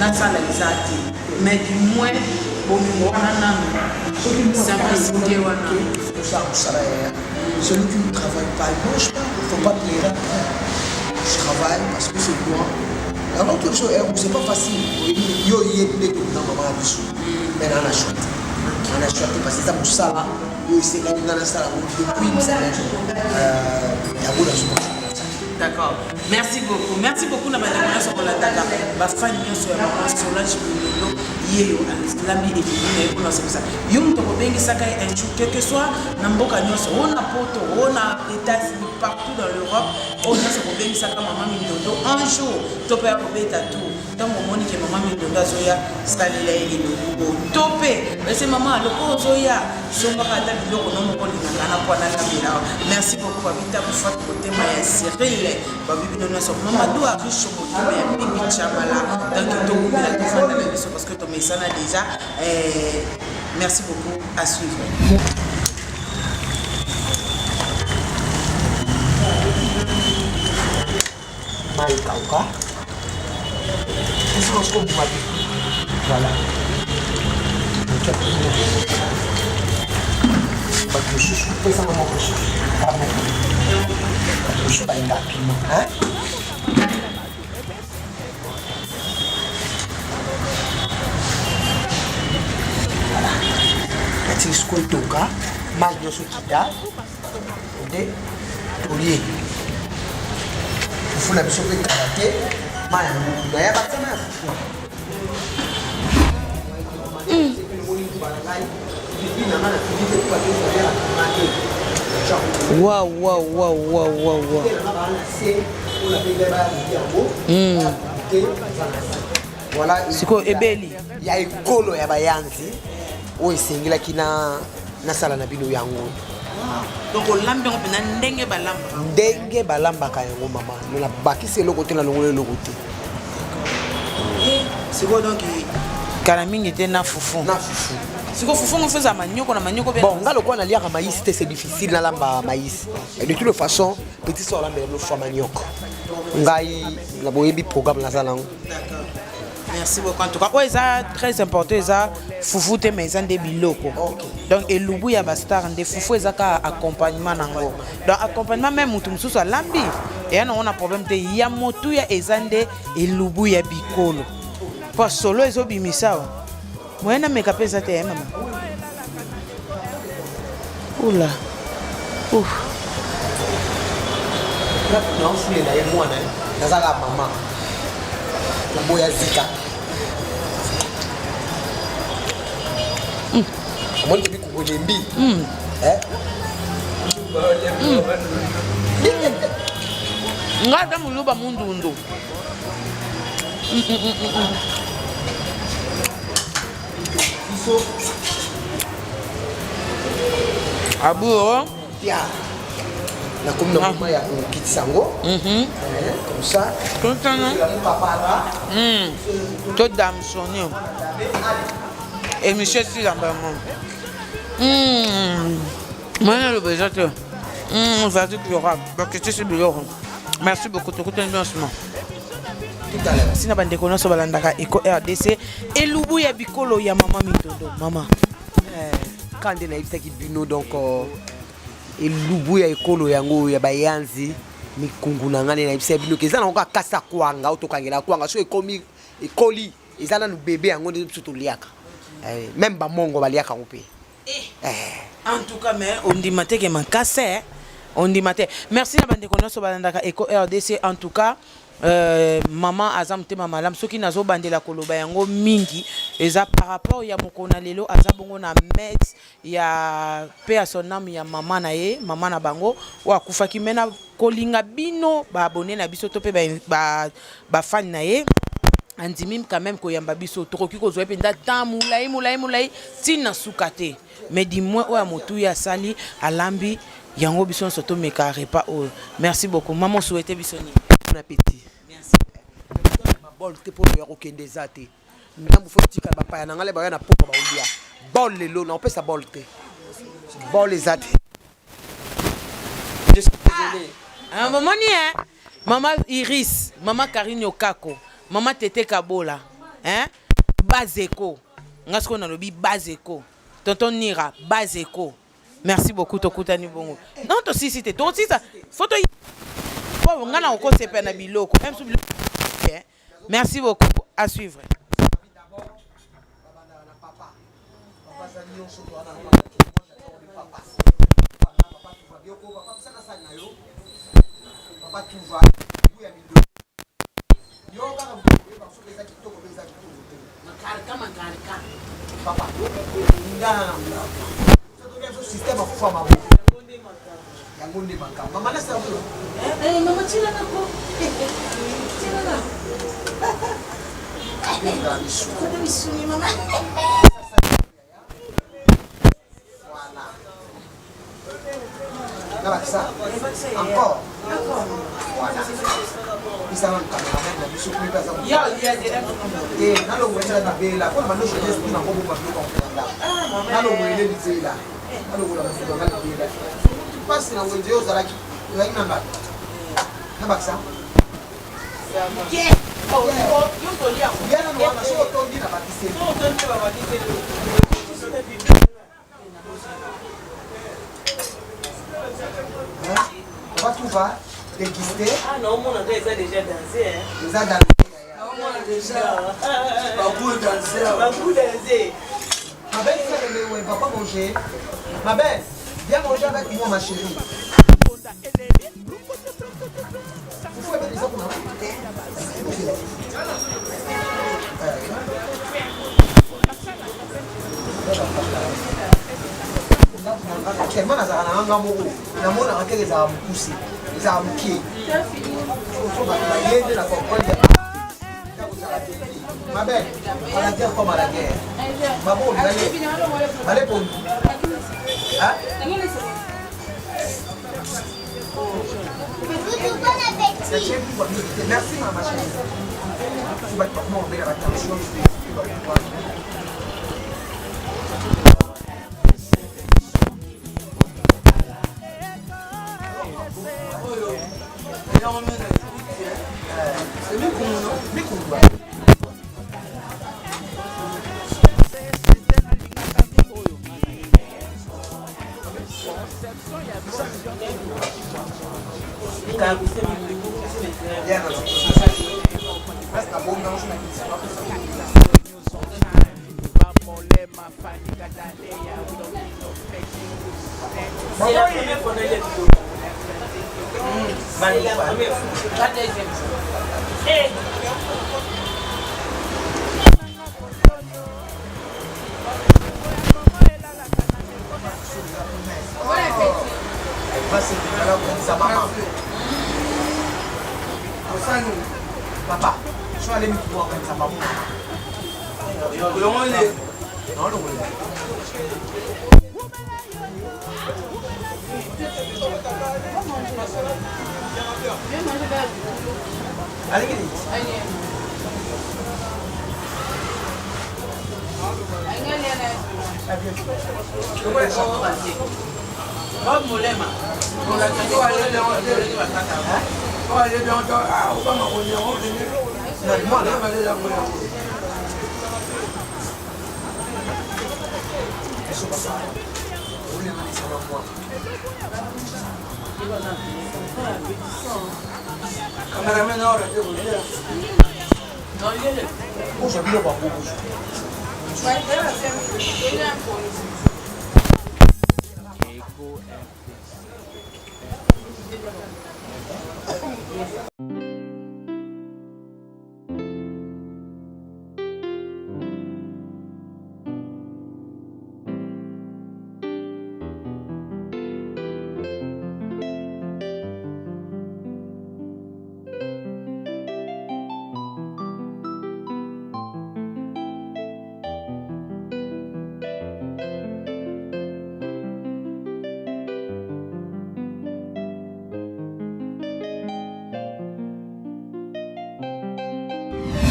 [SPEAKER 1] nasala eza te, mais du moins bolingo wana nanu, simplicité wana.
[SPEAKER 2] Mosala ya celui qui ne travaille pas, il mange pas. Il faut pas pleurer après. Je travaille parce que c'est moi. Alors que c'est pas facile. Yo yebi nde na mama na biso, mais na na choix te, na choix te, parce que eza mosala oyo esengani nga nasala yango depuis une semaine. Yango nazomona.
[SPEAKER 1] D'accord. Merci beaucoup. Merci beaucoup na bandeko nyonso kolandaka, bafani nyonso ya mama Solange Mindondo. Ye yo alambi elingi na ye mpona osepesa yo moto akobengisaka ye un jour, quel que soit na mboka nyonso, o na Poto, o na États-Unis, partout dans l'Europe, oyo nyonso kobengisaka mama Mindondo un jour to mpe ya kobeta tour. Ntango omoni ke mama Mindondo azoya, salela ye elobu oyo to mpe ese mama loko ozoya, sombaka ata biloko no moko olingaka na mpo analambela. Merci beaucoup. Babita kofatu motema ya Cyril, babi bino nyonso, Mamadou Aricho, motema ya Bibi Chabala. Donc tokumela, tofanda na biso parce que tomesana déjà. Merci beaucoup, à suivre.
[SPEAKER 2] Mai ekauka, esika siko bima te. Voilà, bato mosusu pesanga moko mosusu, pardon, bato mosusu balingaka piment, hein? Voilà, natiki sikoyo etoka, mai nyonso ekita nde tolie fufu na biso mpe kala te. Mai yango naya batia mai ya fufu.
[SPEAKER 1] Waouh, waouh, waouh, waouh, waouh, waouh.
[SPEAKER 2] Voilà.
[SPEAKER 1] Sikoyo ebeli.
[SPEAKER 2] Ya ekolo ya bayanzi oyo esengelaki na nasala na bino yango.
[SPEAKER 1] Donc olambi yango mpenza ndenge balambaka.
[SPEAKER 2] Ndenge balambaka yango, mama. Nabakisi eloko te, nalongoli eloko te.
[SPEAKER 1] Sikoyo donc kala mingi te na fufu.
[SPEAKER 2] Na fufu.
[SPEAKER 1] Sikoyo fufu ngo feza manioko na manioko.
[SPEAKER 2] Bon, nga lokola naliaka maïs te, c'est difficile nalamba maïs. Et de toute façon, petit soeur alambela bino fois maniok. Ngai na boyebi programme naza nango.
[SPEAKER 1] D'accord, merci beaucoup. En tout cas, oyo eza très important, eza fufu te, mais eza nde biloko. Donc elubu ya bastar nde fufu, eza kaka accompagnement nango. Donc accompagnement, même motu mosusu alambi eya nango na problème te. Ya motuya eza nde elubu ya bikolo, mpo solo ezobimisa awa. Moye nameka mpe eza te ya mama. Oula. Ouf.
[SPEAKER 2] Naofulela ye mwana, nazalaka mama naboya zika. Omoni ke bikuku elembi.
[SPEAKER 1] Nga ata moluba mundundu.
[SPEAKER 2] Biso
[SPEAKER 1] Aburo.
[SPEAKER 2] Ya nakomi na moma ya kokitisa yango comme ça.
[SPEAKER 1] Totana.
[SPEAKER 2] Mokapala.
[SPEAKER 1] To damsonne émission esilamba yango mwana aloba eza te. Verdict yora bakitisi biloko. Merci beaucoup, tokutani bino nsima. Merci na bandeko nyonso balandaka Eco RDC, elubu ya bikolo ya mama Mindondo. Mama.
[SPEAKER 2] Ka nde nayebisaki bino, donc elubu ya ekolo yango ya bayanzi, mikungu na ngai, nde nayebisaki bino ke eza nango kaka kasa kwanga oyo tokangela kwanga. So ekomi, ekoli, eza nanu bebe. Yango nde biso toliaka. Même bamongo baliaka yango mpe.
[SPEAKER 1] En tout cas, mais ondima te ke makase, ondima te. Merci na bandeko nyonso balandaka Eco RDC. En tout cas, mama aza motema malamu. Soki nazobandela koloba yango mingi, eza par rapport ya mokolo na lelo. Aza bongo na messe ya pe ya son âme ya mama na ye, mama na bango oyo akufaki. Me na kolinga bino baabone na biso to mpe bafani na ye, andimi quand même koyamba biso. Tokoki kozwa ye mpenza temps molai molai molai ntina suka te, mais du moins oyo ya motuya asali, alambi yango, biso nyonso tomeka repas oyo. Merci beaucoup, mama. Osouhaite biso nini?
[SPEAKER 2] Bon appétit.
[SPEAKER 1] Merci.
[SPEAKER 2] Bol te mpo ya kokende eza te. Ndambu fo tika bapaya na ngai le baya na poko baolia. Bol lelo na opesa bol te. Bol eza te.
[SPEAKER 1] Je suis désolé. Ah, bomoni hein? Mama Iris, Mama Karine Okako, Mama Tete Kabola, hein? Bazeko. Nga sikoyo nalobi Bazeko. Tonton Nira, Bazeko. Merci beaucoup tokutani bongo. Non tosisi te, tosisa. Faut to po nga na okosepela na biloko. Même si biloko. Merci beaucoup. À suivre.
[SPEAKER 2] Yango nde makambo. Mama na serveur.
[SPEAKER 1] Eh, mama tila na ko. Tila na. Kota misuni mama.
[SPEAKER 2] Voilà. Nabakisa encore. Voilà. Bisa na cameraman na biso mpe aza te nalongolela libela mpona bando jeunesse mpe nango bomba biloko ya kolanda nalongolela libela nalongola moto nanga libela mpasi na wenze yo ozalaki ozalaki na ngai nabakisa ya nano wana soki otondi na bakiseli. On va tout va déguster.
[SPEAKER 1] Ah non, mon gars, eza déjà dansé. Hein.
[SPEAKER 2] Eza dansé.
[SPEAKER 1] Naomona déjà. Bagou dansé. Bagou dansé.
[SPEAKER 2] Ma belle frère, mais ouais, va pas manger. Ma belle, viens manger avec moi, ma chérie. Fufu ebele eza kuna. Tellement nazalaka na nga moko namonaka teke ezalaka mokuse ezalaka mokie so bato baye nde na comprendre Ma belle, à la guerre comme à la guerre. Ma bonne, allez, allez pour nous. Hein? Merci ma chérie. Tu vas te faire attention.
[SPEAKER 1] C'est la première fois qu'on a C'est la première fois. La deuxième fois. Eh.
[SPEAKER 2] Papa, so alemi kuwakanisa mama.
[SPEAKER 1] Bob Molema.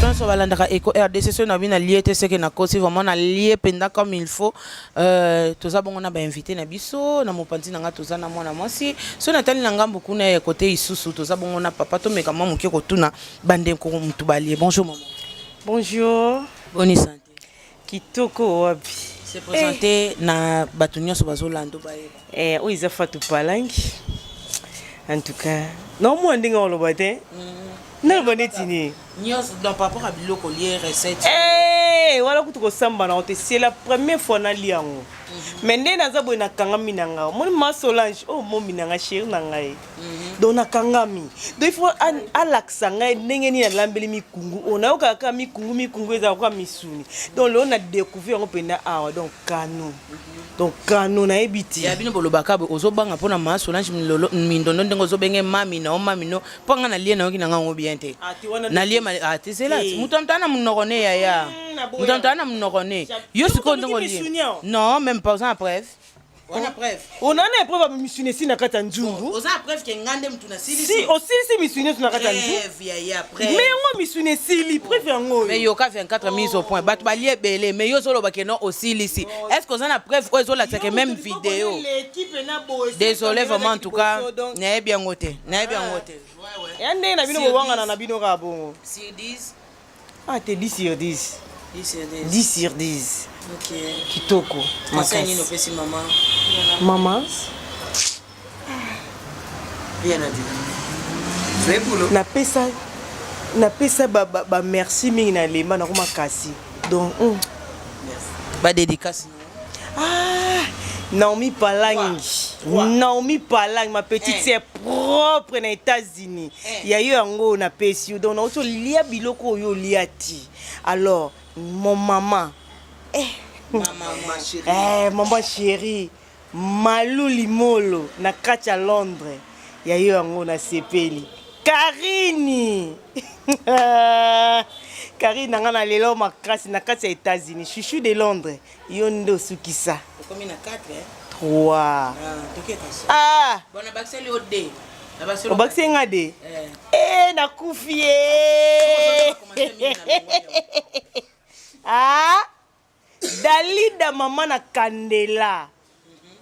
[SPEAKER 1] Nyonso balandaka Eco RDC, soki nabi na lie te, seke nakosi. Vraiment na lie mpenza comme il faut. Toza bongo na bainvité na biso. Na mopanzi na nga toza na mwana mwasi. Soki natali na ngambo kuna ya kote isusu, toza bongo na papa. Tomeka mwa moke kotuna bandeko mutu balie. Bonjour maman.
[SPEAKER 6] Bonjour.
[SPEAKER 1] Boni santé?
[SPEAKER 6] Kitoko, wapi?
[SPEAKER 1] Se présenter na bato nyonso bazolanda, bayeba.
[SPEAKER 6] Eh, oyo eza Fatou Palangi. En tout cas, naomona ndenge oloba te. Naloba neti nini?
[SPEAKER 1] Nyonso, donc par rapport à biloko lie, recette.
[SPEAKER 6] Eh, wana kutu kosamba nango te. C'est la première fois nalia yango. Mais nde naza boye, nakangami na ngai. Omoni ma Solange oyo, momi na ngai, chéri na ngai. Donc nakangami. Donc il faut alakisa ngai ndenge nini alambeli mikungu oyo. Nayokaka kaka mikungu, mikungu ezala kaka misuni. Donc lelo na découvrir yango mpenza awa. Donc kano. Donc kano nayebi te.
[SPEAKER 1] Ya bino bolobaka boye, ozobanga mpona ma Solange Mindondo, ndenge ozobenge mami na o mami no, mpo nga nalie, nayoki na ngango bien te.
[SPEAKER 6] Ah, te wana.
[SPEAKER 1] Nalie ah, te zela.
[SPEAKER 6] Te.
[SPEAKER 1] Moto amutu ana monoko ne, yaya.
[SPEAKER 6] Naboya.
[SPEAKER 1] Moto amutu ana monoko ne. Yo sikoyo ndenge olie.
[SPEAKER 6] Misuni awa?
[SPEAKER 1] Non, même pas. Oza na preuve wana? Preuve?
[SPEAKER 6] Ona na épreuve ya misuni esi na kati ya nzungu.
[SPEAKER 1] Oza na preuve ke nga nde mutu
[SPEAKER 6] Si
[SPEAKER 1] nasilisi?
[SPEAKER 6] Osilisi misuni nyonso na kati ya nzungu.
[SPEAKER 1] Preuve, yaya, preuve.
[SPEAKER 6] Mais yango misuni esili, preuve yango
[SPEAKER 1] Mais
[SPEAKER 6] oyo.
[SPEAKER 1] yoka, 24 mise au point, bato balie ebele, mais yo ozoloba ke non, osilisi. Est ce que oza na preuve oyo ezolakisa ke même vidéo? Désolé vraiment, en tout cas nayebi yango te, nayebi yango te.
[SPEAKER 6] Ya ndenge na bino bowangana na bino kaka bongo.
[SPEAKER 1] Sur 10?
[SPEAKER 6] Ah te, 10 sur 10.
[SPEAKER 1] 10 sur 10.
[SPEAKER 6] 10 sur 10.
[SPEAKER 1] Ok.
[SPEAKER 6] Kitoko.
[SPEAKER 1] Conseil nini
[SPEAKER 6] makasi.
[SPEAKER 1] opesi mama?
[SPEAKER 6] Mama.
[SPEAKER 2] Rien à dire. C'est boulot.
[SPEAKER 6] Napesa bamerci mingi na lemba nango makasi. Donc
[SPEAKER 1] Badédicace?
[SPEAKER 6] Ah, Naomi Palangi. Naomi Palangi, ma petite
[SPEAKER 1] Eh.
[SPEAKER 6] sœur propre na États-Unis.
[SPEAKER 1] Eh.
[SPEAKER 6] Ya yo yango na pesi yo. Donc nauti olia biloko oyo olia ti. Alors, mon maman. Eh.
[SPEAKER 1] Mama
[SPEAKER 2] chérie.
[SPEAKER 6] Eh, maman chérie. Malou Limolo na kati ya Londres. Ya yo yango na sepeli. Karini. Karine na nga na lelo makasi na kati ya États-Unis. Chouchou de Londres. Yo nde osukisa.
[SPEAKER 1] Okomi na 4, eh?
[SPEAKER 6] 3.
[SPEAKER 1] Ah, toke kasi.
[SPEAKER 6] Ah!
[SPEAKER 1] Bon, nabakiseli yo d.
[SPEAKER 6] Obakisi nga de.
[SPEAKER 1] Eh.
[SPEAKER 6] Eh, nakufi ye. Ah! Dalida mama na Kandela.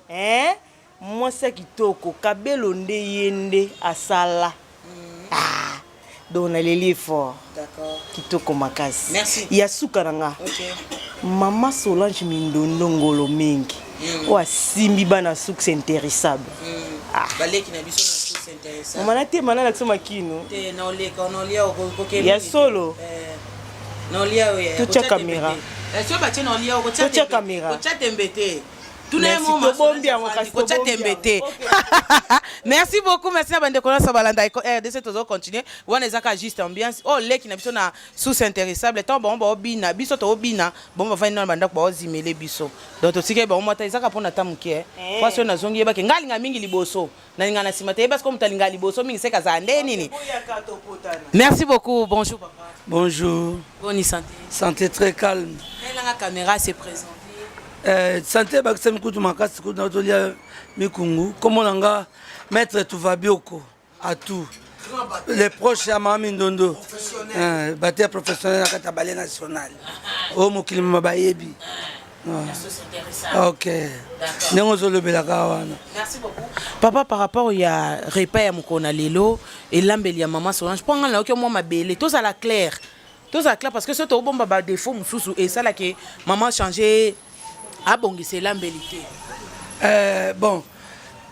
[SPEAKER 6] Eh? Mwasi ya kitoko, kabelo nde ye nde asala. Ah! Donc naleli fort.
[SPEAKER 1] D'accord.
[SPEAKER 6] Kitoko makasi.
[SPEAKER 1] Merci.
[SPEAKER 6] Ya suka na nga.
[SPEAKER 1] Ok.
[SPEAKER 6] Mama Solange Mindondo ngolo mingi. Oyo asimbi bana succès intéressable.
[SPEAKER 1] Ah. Baleki na biso na source intéressant.
[SPEAKER 6] Mama natema nalakisa makino.
[SPEAKER 1] Te, naoleka, naolia okokende.
[SPEAKER 6] Ya solo.
[SPEAKER 1] Naolia oyo.
[SPEAKER 6] Totia caméra.
[SPEAKER 1] So batie naolia, okotia.
[SPEAKER 6] Totia caméra.
[SPEAKER 1] Kotia tembe te. Tuna ye.
[SPEAKER 6] Merci,
[SPEAKER 1] Moma
[SPEAKER 6] tobombi yango kasi,
[SPEAKER 1] kotia
[SPEAKER 6] tobombi
[SPEAKER 1] tembe
[SPEAKER 6] yango.
[SPEAKER 1] te. Merci beaucoup, merci na bandeko nyonso balanda Eco RDC. Tozocontinue wana, ezaka juste ambiance oyo leki na biso na source intéressable. Ntango bango baobina, biso toobina. Bango bafandi nano bandako, baozimele biso. Donc totikeli bango mwata, ezaka mpona ta moke. Mpasi oyo nazongi, yebake ngai alinga mingi liboso, nalinga na nsima te. Yeba siko moto alinga liboso mingi seke azala nde nini. Merci beaucoup. Bonjour papa.
[SPEAKER 7] Bonjour.
[SPEAKER 1] Boni santé?
[SPEAKER 7] Santé très calme.
[SPEAKER 1] Elanga caméra, se présenter.
[SPEAKER 7] Santé bakisa mikutu makasi kutu nazolia mikungu. Kombo na nga maître Tuvabioko Atu, les proches ya mama Mindondo, batteur professionnel na kati ya ballet national oyo mokili mama bayebi. Ok, ndenge ozolobelaka wana.
[SPEAKER 1] Merci beaucoup. Papa, par rapport ya repas ya mokolo na lelo, elambeli ya mama Solange, mpo ngai nayoki mwa mabele, tozala clair. Tozala clair parce que soki tobomba ba défaut mosusu esalaki mama change, abongisa elambeli te.
[SPEAKER 7] Bon,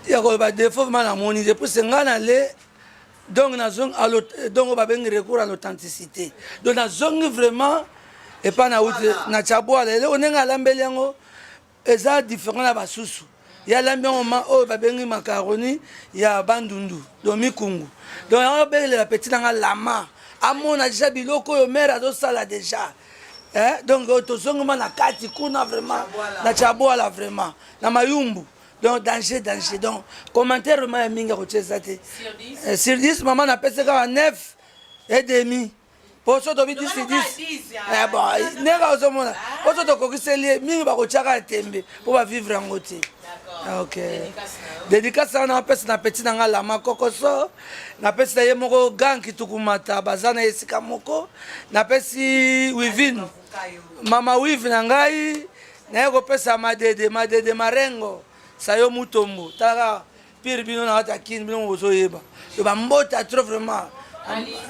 [SPEAKER 7] ya koloba défaut vraiment namoni te, puisque ngai nale donc nazongi, donc oyo babengi recours à l'authenticité. Donc nazongi vraiment epai nauti na Tiabwala. Eloko ndenge alambeli yango eza différent na basusu. Ye alambi yango ma oyo babengi macaroni ya Bandundu, donc mikungu. Donc yango abengelela petit nanga lama amona déjà biloko oyo mare azosala déjà. Eh, donc oyo tozongima na kati kuna vraiment na Tiabwala, vraiment na Mayumbu. Donc danger, danger. Donc commentaire vraiment ya mingi akotia eza te. Sur 10, mama napesi kaka 9 et demi, po so tobi 10 sur 10, bon, ndenge ozomona po so tokokiseli ye mingi, bakotiaka ya tembe mpo bavivre yango te. Ah, ok dédicace wana napesi na petit na nga lama kokoso napesi na ye moko ganki tukumata baza na esika moko napesi wivine mama wive na ngai naye kopesa madede madede marengo sayo mutombo talaka pire bino na kati ya kini bino bozoyeba yo bambota trop vraiment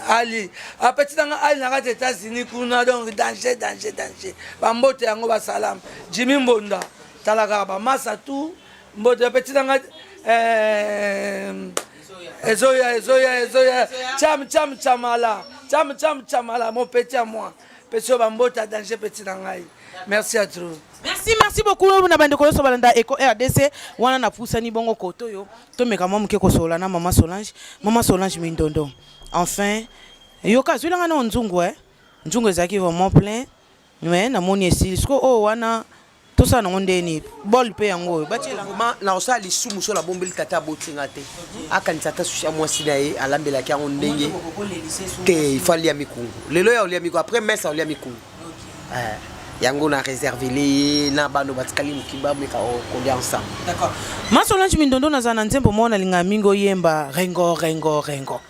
[SPEAKER 7] ali apeti nanga ali na kati états-unis kuna donc danger danger danger bambote yango basalama jimmy mbonda tala kaka bamasa tout mbote apeti nanga eh, ezoya ezoya ezoya cham cham chamala cham cham chamala mon petit à moi pesi oyo bambote ya danger petit na ngai merci à trop
[SPEAKER 1] Merci, merci beaucoup na bandeko nyonso balanda Eco RDC wana napusani bongo koto oyo tomeka mwa moke kosolola na mama Solange. Mama Solange Mindondo. Enfin, yoka azwilanga na nzungu eh. Nzungu ezalaki vraiment plein. Mais namoni esili. Siko oyo wana tosala nango ndeni bol mpe yango oyo batiela
[SPEAKER 2] vraiment na kosala lisumu so nabombeli tata aboti nga te akanisa ata susi ya mwasi na ye alambelaki yango ndenge te il faut alia mikungu lelo ya olia mikungu après messe aolia mikungu Eh, yango na réservele ye na bano batikali moki bameka kolia ensemble.
[SPEAKER 1] D'accord. Ma Solange Mindondo naza na nzembo moko nalingaka mingi oyemba rengo rengo rengo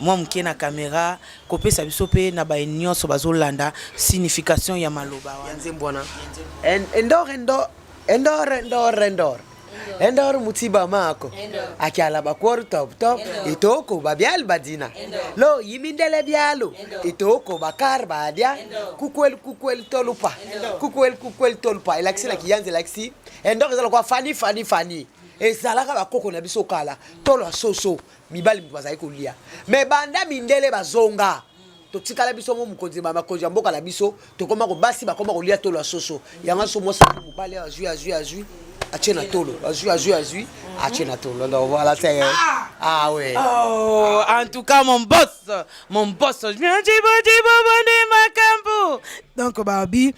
[SPEAKER 1] mwa moke na kamera kopesa biso mpe na baye nyonso bazolanda signification ya maloba
[SPEAKER 2] ya
[SPEAKER 1] wana.
[SPEAKER 2] nzembo wana endor endor endor endor endor endor mutiba mako akyala bakwor top top itoko babyal badina lo yimindele byalo itoko bakar badia kukwel kukwel tolupa kukwel kukwel tolupa elakisi na kiyanzi elakisi endor eza lokola fani fani fani ezalaka bakoko na biso kala tolo ya soso mibali moto bazali kolia me banda mindele bazonga totikala biso mo mokonzi bakonzi ya mboka na biso tokoma ko basi bakoma kolia tolo ya soso yango so mwasi mobali azwi azwi azwi atie na tolo azwi azwi azwi atie na tolo donc voilà c'est ah ouais
[SPEAKER 1] Oh, en tout cas, mon boss, mon boss, je viens du makambo. Donc, Babi,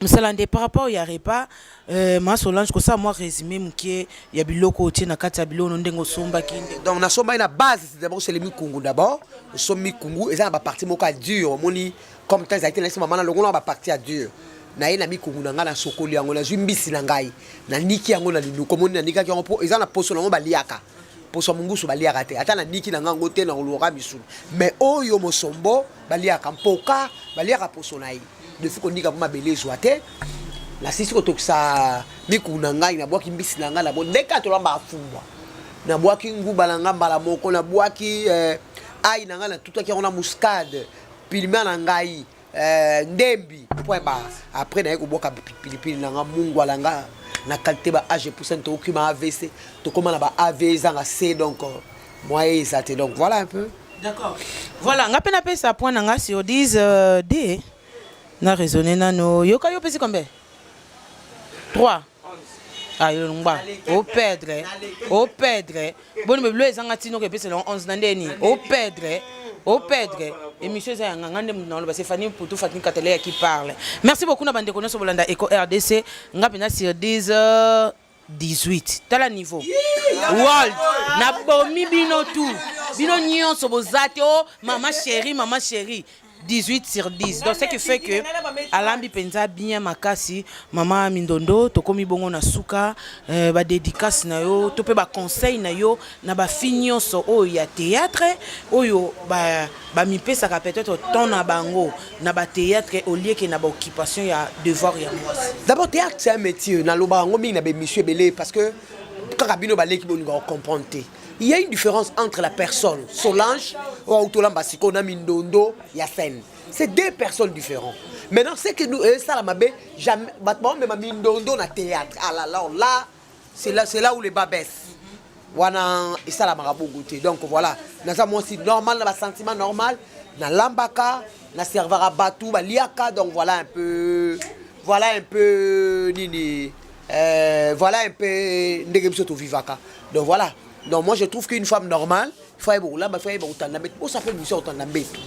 [SPEAKER 1] mosala nde par rapport ya repas euh, ma Solange kosala mwa résumé moke ya biloko otie na kati ya biloko no ndenge osombaki nde
[SPEAKER 2] donc nasombaki na base c'est d'abord c'est le mikungu d'abord osombi mikungu eza na bapartie moko ya dur omoni comme temps ezalaki te nayesi mama nalongola na bapartie ya dur naye na mikungu na ngai nasokoli yango nazwi mbisi na ngai naniki yango na linuka omoni nanikaki yango mpo eza na poso nango baliaka poso ya mongusu baliaka te ata naniki na ngai yango te na koluka misuni mais oyo mosombo baliaka mpoka baliaka poso na ye defi konika mpo mabele ezwa te nasisi kotokisa mikungu na ngai nabwaki mbisi na ngai nabo ndenge kaka tolambaka fumbwa nabwaki nguba na ngai mbala moko nabwaki eh, ai na ngai natutaki yango na muscade pilima na ngai eh, ndembi point barre après naye kobwaka pilipili na ngai mungwa na ngai na qualité ba age epusani tokokima avc tokóma na ba av ezanga c donc moyen eza te donc voilà un peu.
[SPEAKER 1] D'accord. Voilà, nga pe napesa point na nga sur 10 euh, D. Na raisonner nano. Yoka yo pesi combien? 3. Ah yo ngba. O perdre. O perdre. Boni beblo ezanga tino ke pesa 11 na ndeni. O perdre. O perdre. Émission eza ya nga nga nde mutu na loba c'est Fanny Poutou Fatine Kataleya qui parle. Merci beaucoup na bande nyonso bolanda Eco RDC. Nga pena sur 10 euh, 18 tala niveau world nabomi bino tout bino nyonso boza te o mama chérie mama chérie 18 sur 10 donc ce qui fait que alambi mpenza bien makasi mama mindondo tokomi bongo na suka euh, badédicace na yo to mpe baconseil na yo na bafille nyonso oyo ya théâtre oyo bamipesaka ba peut-être temps na bango na bathéâtre au lieu ke na baoccupation ya devoir ya mwasi.
[SPEAKER 2] D'abord théâtre c'est un métier nalobaka yango mingi na baémission ebele parce que kaka bino baleki bolingaka comprendre te. Il y a une différence entre la personne Solange oyo auti olamba sikoyo na Mindondo ya scène. C'est deux personnes différentes. Maintenant ce que nous esala mabe jamais bato baomema Mindondo na théâtre. Ah là là là c'est là, c'est là où le bas baisse. Wana esalamaka bongo te. Donc voilà, naza mwasi normal na ba sentiment normal, nalambaka, na servaka bato baliaka donc voilà un peu voilà un peu nini euh, voilà un peu ndenge biso tovivaka. Donc voilà. Donc moi je trouve qu'une femme normale, il faut ayeba kolamba, il faut ayeba kotanda mbeto. Osa mpe biso kotanda mbeto.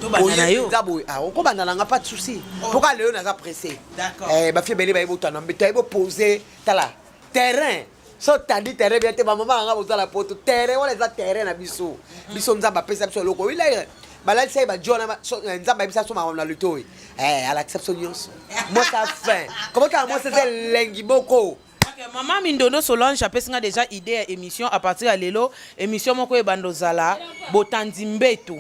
[SPEAKER 1] Tobanda na yo.
[SPEAKER 2] Oye boye, ah okobanda na nga pas de souci. Pourquoi lelo naza pressé?
[SPEAKER 1] D'accord.
[SPEAKER 2] Eh ba fille ebele bayeba kotanda mbeto, ayeba poser tala terrain. So tandi terrain bien te ba mama nga bozala poto terrain wana eza terrain na biso. Biso Nzambe apesa biso eloko. Ila balalisa ye bajo wana Nzambe ayebisa biso makambo na litoyi. Eh alakisa biso nyonso. Mwasi a fin. Comment tala mwasi eza elengi moko.
[SPEAKER 1] Mama Mindondo Solange apesi nga déjà idée ya émission à partir ya lelo, émission moko ebanda ozala botandi mbeto.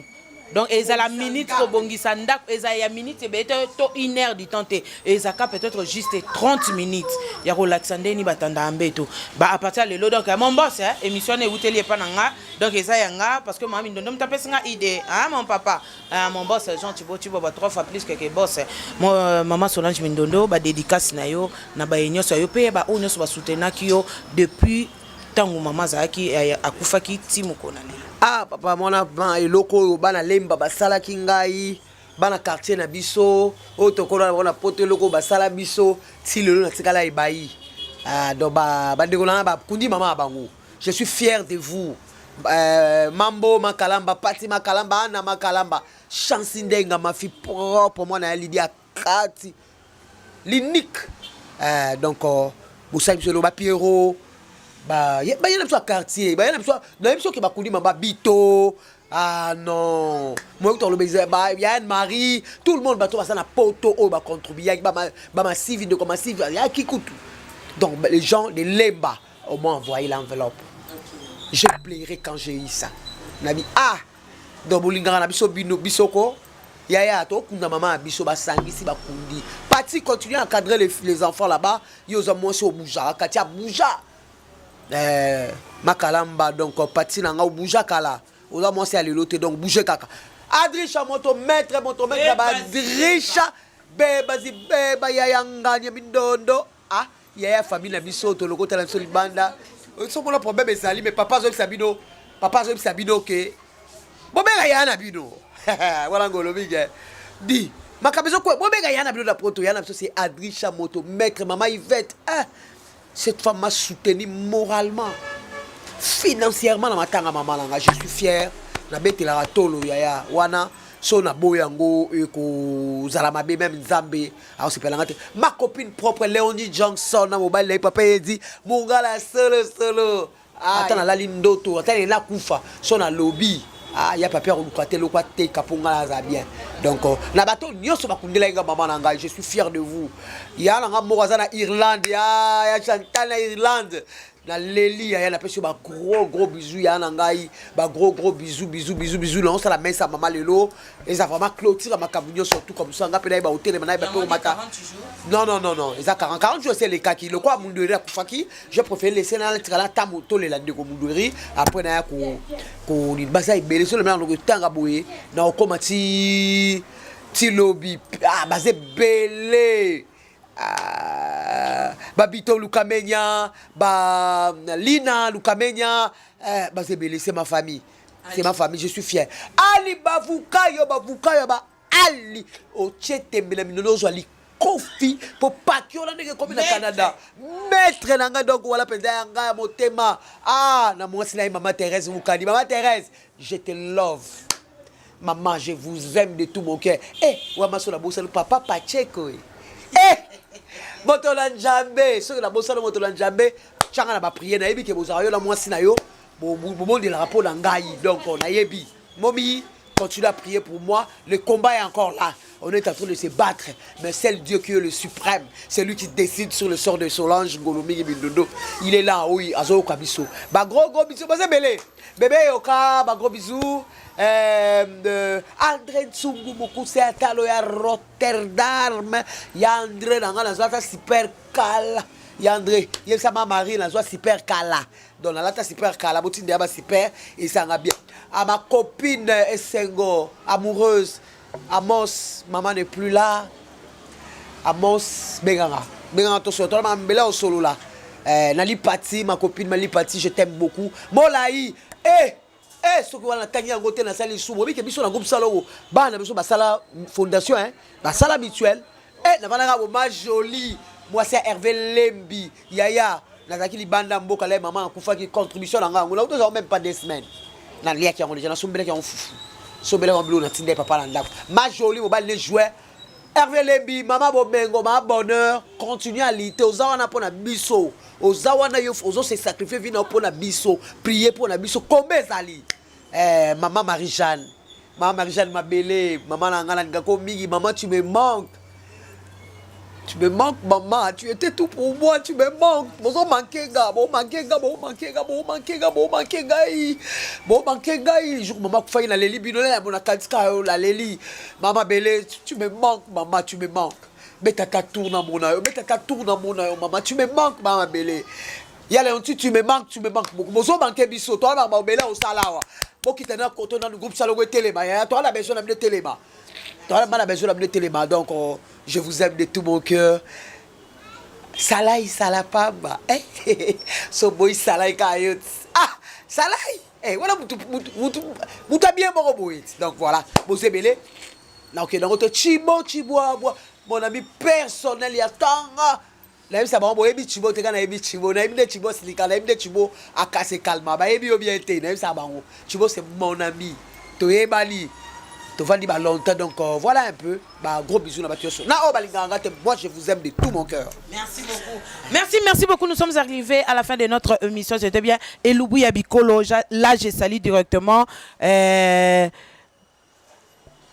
[SPEAKER 1] Donc ezala minute kobongisa ndako, ezala ya minute ebele te to une heure du temps te, ezalaka peut-être juste 30 minutes ya kolakisa ndeni batandaka mbeto ba à partir ya lelo. Donc mon boss, hein, émission wana ewuteli epa na nga, donc eza ya nga parce que mama Mindondo moto apesi nga idée, hein, mon papa, mon boss Jean Thibaut Thibaut ba trois fois plus que que boss. Mon mama Solange Mindondo, ba dédicace na yo na baye nyonso ya yo mpe ba oyo nyonso basoutenaki yo depuis ntango mama azalaki akufaki ti mokolo na lelo.
[SPEAKER 2] Ah papa, mwana ma eloko oyo bana Lemba basalaki ngai, bana quartier na biso oyo tokola na bango na Poto, eloko oyo basala biso ti lelo natikala ebayi. Ah, donc bandeko na nga bakundi mama ya bango, je suis fier de vous. Mambo Makalamba, Pati Makalamba, Ana Makalamba, Chansi Ndenga, ma fille propre, mwana ya Lidia Kati l'unique. Donc bosali biso eloko, bapiero baye na biso ya quartier, baye na biso, nayebi biso ke bakundima babito. Ah non, moyoki toloba ya Anne Marie, tout le monde, bato baza na Poto oyo bacontribuaki, bamasivi, ndeko masivi ayaki kutu. Donc les gens de Lemba au moins envoyé l'enveloppe, j'ai pleuré quand j'ai eu ça. Nabi ah, donc bolingaka na biso, bino biso ko yaya tokunda mama ya biso, basangisi bakundi. Pati continue à encadrer les enfants là-bas. Yo oza mwasi obujaka kati abuja Makalamba. Donc pati na nga obuja kala, oza mwasi ya lelo te, donc bouge kaka. Adrisha moto maître, moto maître, badrisha beba zibeba yaya ngani ya Mindondo. Ah yaya, famille na biso tolokotala biso libanda, sokola problème ezali, mais papa azoyebisa bino, papa azoyebisa bino ke bobenga yaya na bino wana ngolobi ke di makambo ezokoya, bobenga yaya na bino na Poto. Yaya na biso, c'est Adrisha moto maître, mama Yvette. Ah, cette femme m'a soutenu moralement, financièrement na matanga mama na nga. Je suis fier, nabetelaka tolo yaya wana. So naboyi yango ekozala mabe, même Nzambe akosepelanga te. Ma copine propre Léonie Johnson na mobali na ye papa Edi Mongala, solo solo. Ata nalali ndoto, ata nena kufa, so nalobi ah, ya papi akoluka te eloko ateka mpo ngai naza bien. Donc na bato nyonso bakundelaki nga mama na ngai, je suis fier de vous. Ya na nga moko aza na Irlande, ya Chantal na Irlande, naleli yaya, napesi yo bagros gros bisou. Ya na ngai, bagros gros bisou, bisou, bisou, bisou. Naosala mesa mama lelo, eza vraiment clôture ya makambo nyonso tout comme ça. Nga mpe nayeba kotelema, nayeba mpe komata. Non, non, non, non, eza 40 40 jours esi elekaki. Lokola Mundweri akufaki, je préfère laisser na tikala ntango tolela ndeko Mundweri, après naya konini. Baza ebele, so lemela noko etanga boye na okóma ti ti lobi. Ah, baza ebele. Ah, babito Lukamenya, ba Lina Lukamenya, eh, baza ebele. C'est ma famille, c'est ma famille, je suis fier. Ali bavuka yo, bavuka yo ba Ali otie tembe na minono, ozwa likofi mpo paki wana ndenge ekomi na Canada, maître na ngai. Donc wana mpenza ya ngai ya motema. Ah, na mwasi na ye mama Thérèse Mokandi. Mama Thérèse, je te love maman, je vous aime de tout mon cœur. Eh, wamaso nabosani papa Pacheko. Eh, moto na Nzambe, soki nabosani moto na Nzambe, tianga na baprière. Nayebi ke bozalaka yo na mwasi na yo, bobondelaka mpo na ngai. Donc nayebi momi continue à prier pour moi. Le combat est encore là. On est en train de se battre. Mais c'est le Dieu qui est le suprême. C'est lui qui décide sur le sort de Solange Ngolomingi Mindondo. Il est là, oui, azoyoka biso. Ba gros gros bisous, baza ebele. Bébé yoka, ba gros bisous. André Nsungu Mokuse Atalo ya Rotterdam. Ya André nanga nazwa ta super kala. Ya André, yebisa ma Marie nazwa super kala. Donc nalata super kala, botinda ya ba super esanga bien. À ma copine Esengo, amoureuse, Amos, maman n'est plus là. Amos, benganga. Benganga to so, ma mbela osolola. Nali Pati, ma copine Mali Pati, je t'aime beaucoup. Molai, eh eh soki wana natangi yango te, nasali lisumu. Obike biso na groupe sala oyo bana biso basala fondation, hein, basala mutuelle. Eh, navandaka bo ma jolie mwasi ya Hervé Lembi yaya, nazalaki libanda mboka la mama akufaki, contribution na ngai yango nauti ozala même pas 2 semaines, naliaki yango déjà, nasombelaki yango fufu, sombelaki yango biloko, natinda ye papa na ndako. Ma jolie mobali ne joueur Hervé Lembi, mama bomengo, ma bonheur, continue à lutter. Oza wana mpo na biso, oza wana yo ozo se sacrifier vie na yo mpo na biso, prier mpo na biso. Kombe ezali mama Marie Jeanne, mama Marie Jeanne Mabele, mama na ngai nalingako mingi. Mama, tu me manques. Tu me manques, maman. Tu étais tout pour moi. Tu me manques. Bozo manquer nga, bo manquer nga, bo manquer nga, bo manquer nga, bo manquer ngai. Bo manquer ngai. Jour maman akufaki na leli bino na mona katika yo la leli. Maman bele, tu me manques, maman, tu me manques. Beta ta tour na mona yo, beta ta tour na mona yo, maman, tu me manques, maman bele. Ya Leonti, tu me manques, tu me manques beaucoup. Bozo manquer biso, toi ba bele osala awa. Bokita na koto na groupe salongo telema, ya toi la besoin na bino telema. Toi la besoin na bino telema. Donc oh, je vous aime de tout mon cœur. Salai salapamba. Eh, so boy salai kayot. Ah, salai. Eh, voilà mutu mutu mutu mutu bien moko boye. Donc voilà, bozo ebele. Na okende yango te chibo chibwabwa mon ami personnel ya tanga nayebisa bango boyebi chibo te ka nayebi chibo nayebi nde chibo silika nayebi nde chibo akase kalma bayebi yo bien te nayebisa bango chibo c'est mon ami toyebani tovandi ba longtemps donc euh, voilà un peu ba gros bisous na bato nyonso na oyo balingaka nga te moi je vous aime de tout mon cœur.
[SPEAKER 1] Merci beaucoup. Merci, merci beaucoup. Nous sommes arrivés à la fin de notre émission. C'était bien Elubu ya Bikolo. Là, je salue directement. Euh,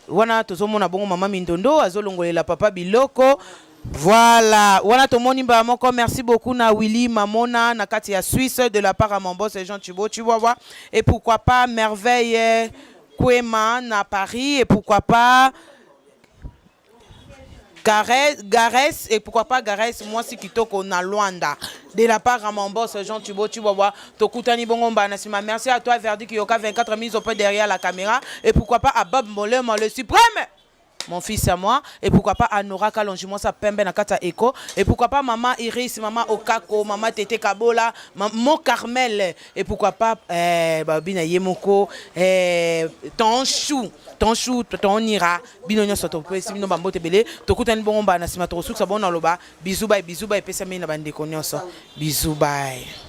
[SPEAKER 1] wana tozomona bongo mama Mindondo azolongolela papa biloko. Voilà, wana tomoni mbala moko. Merci beaucoup na Willy Mamona na kati ya Suisse de la part à mon boss Jean Thibaut Chihuahua et pourquoi pas Merveille Kwema na Paris et pourquoi pas Gares et pourquoi pas Gares mwasi kitoko na Luanda de la part à mon boss Jean Thibaut Chihuahua. Tokutani bongo mbala na sima. Merci à toi Verdi Kiyoka 24 mises au point derrière la caméra et pourquoi pas à Bob Molema le suprême, mon fils à moi, et pourquoi pas à Nora Kalonji mwasa pembe na kata Eco et pourquoi pas maman Iris, maman Okako, maman Tete Kabola, mon Carmel et pourquoi pas eh, babina Yemoko eh, ton chou, ton chou, ton ira bino nyonso topesi bino bambote ebele. Tokutani bongo mbala na nsima, tokosukisa bongo na loba bisous bye, bisous bye epesami na bandeko nyonso, bisous bye.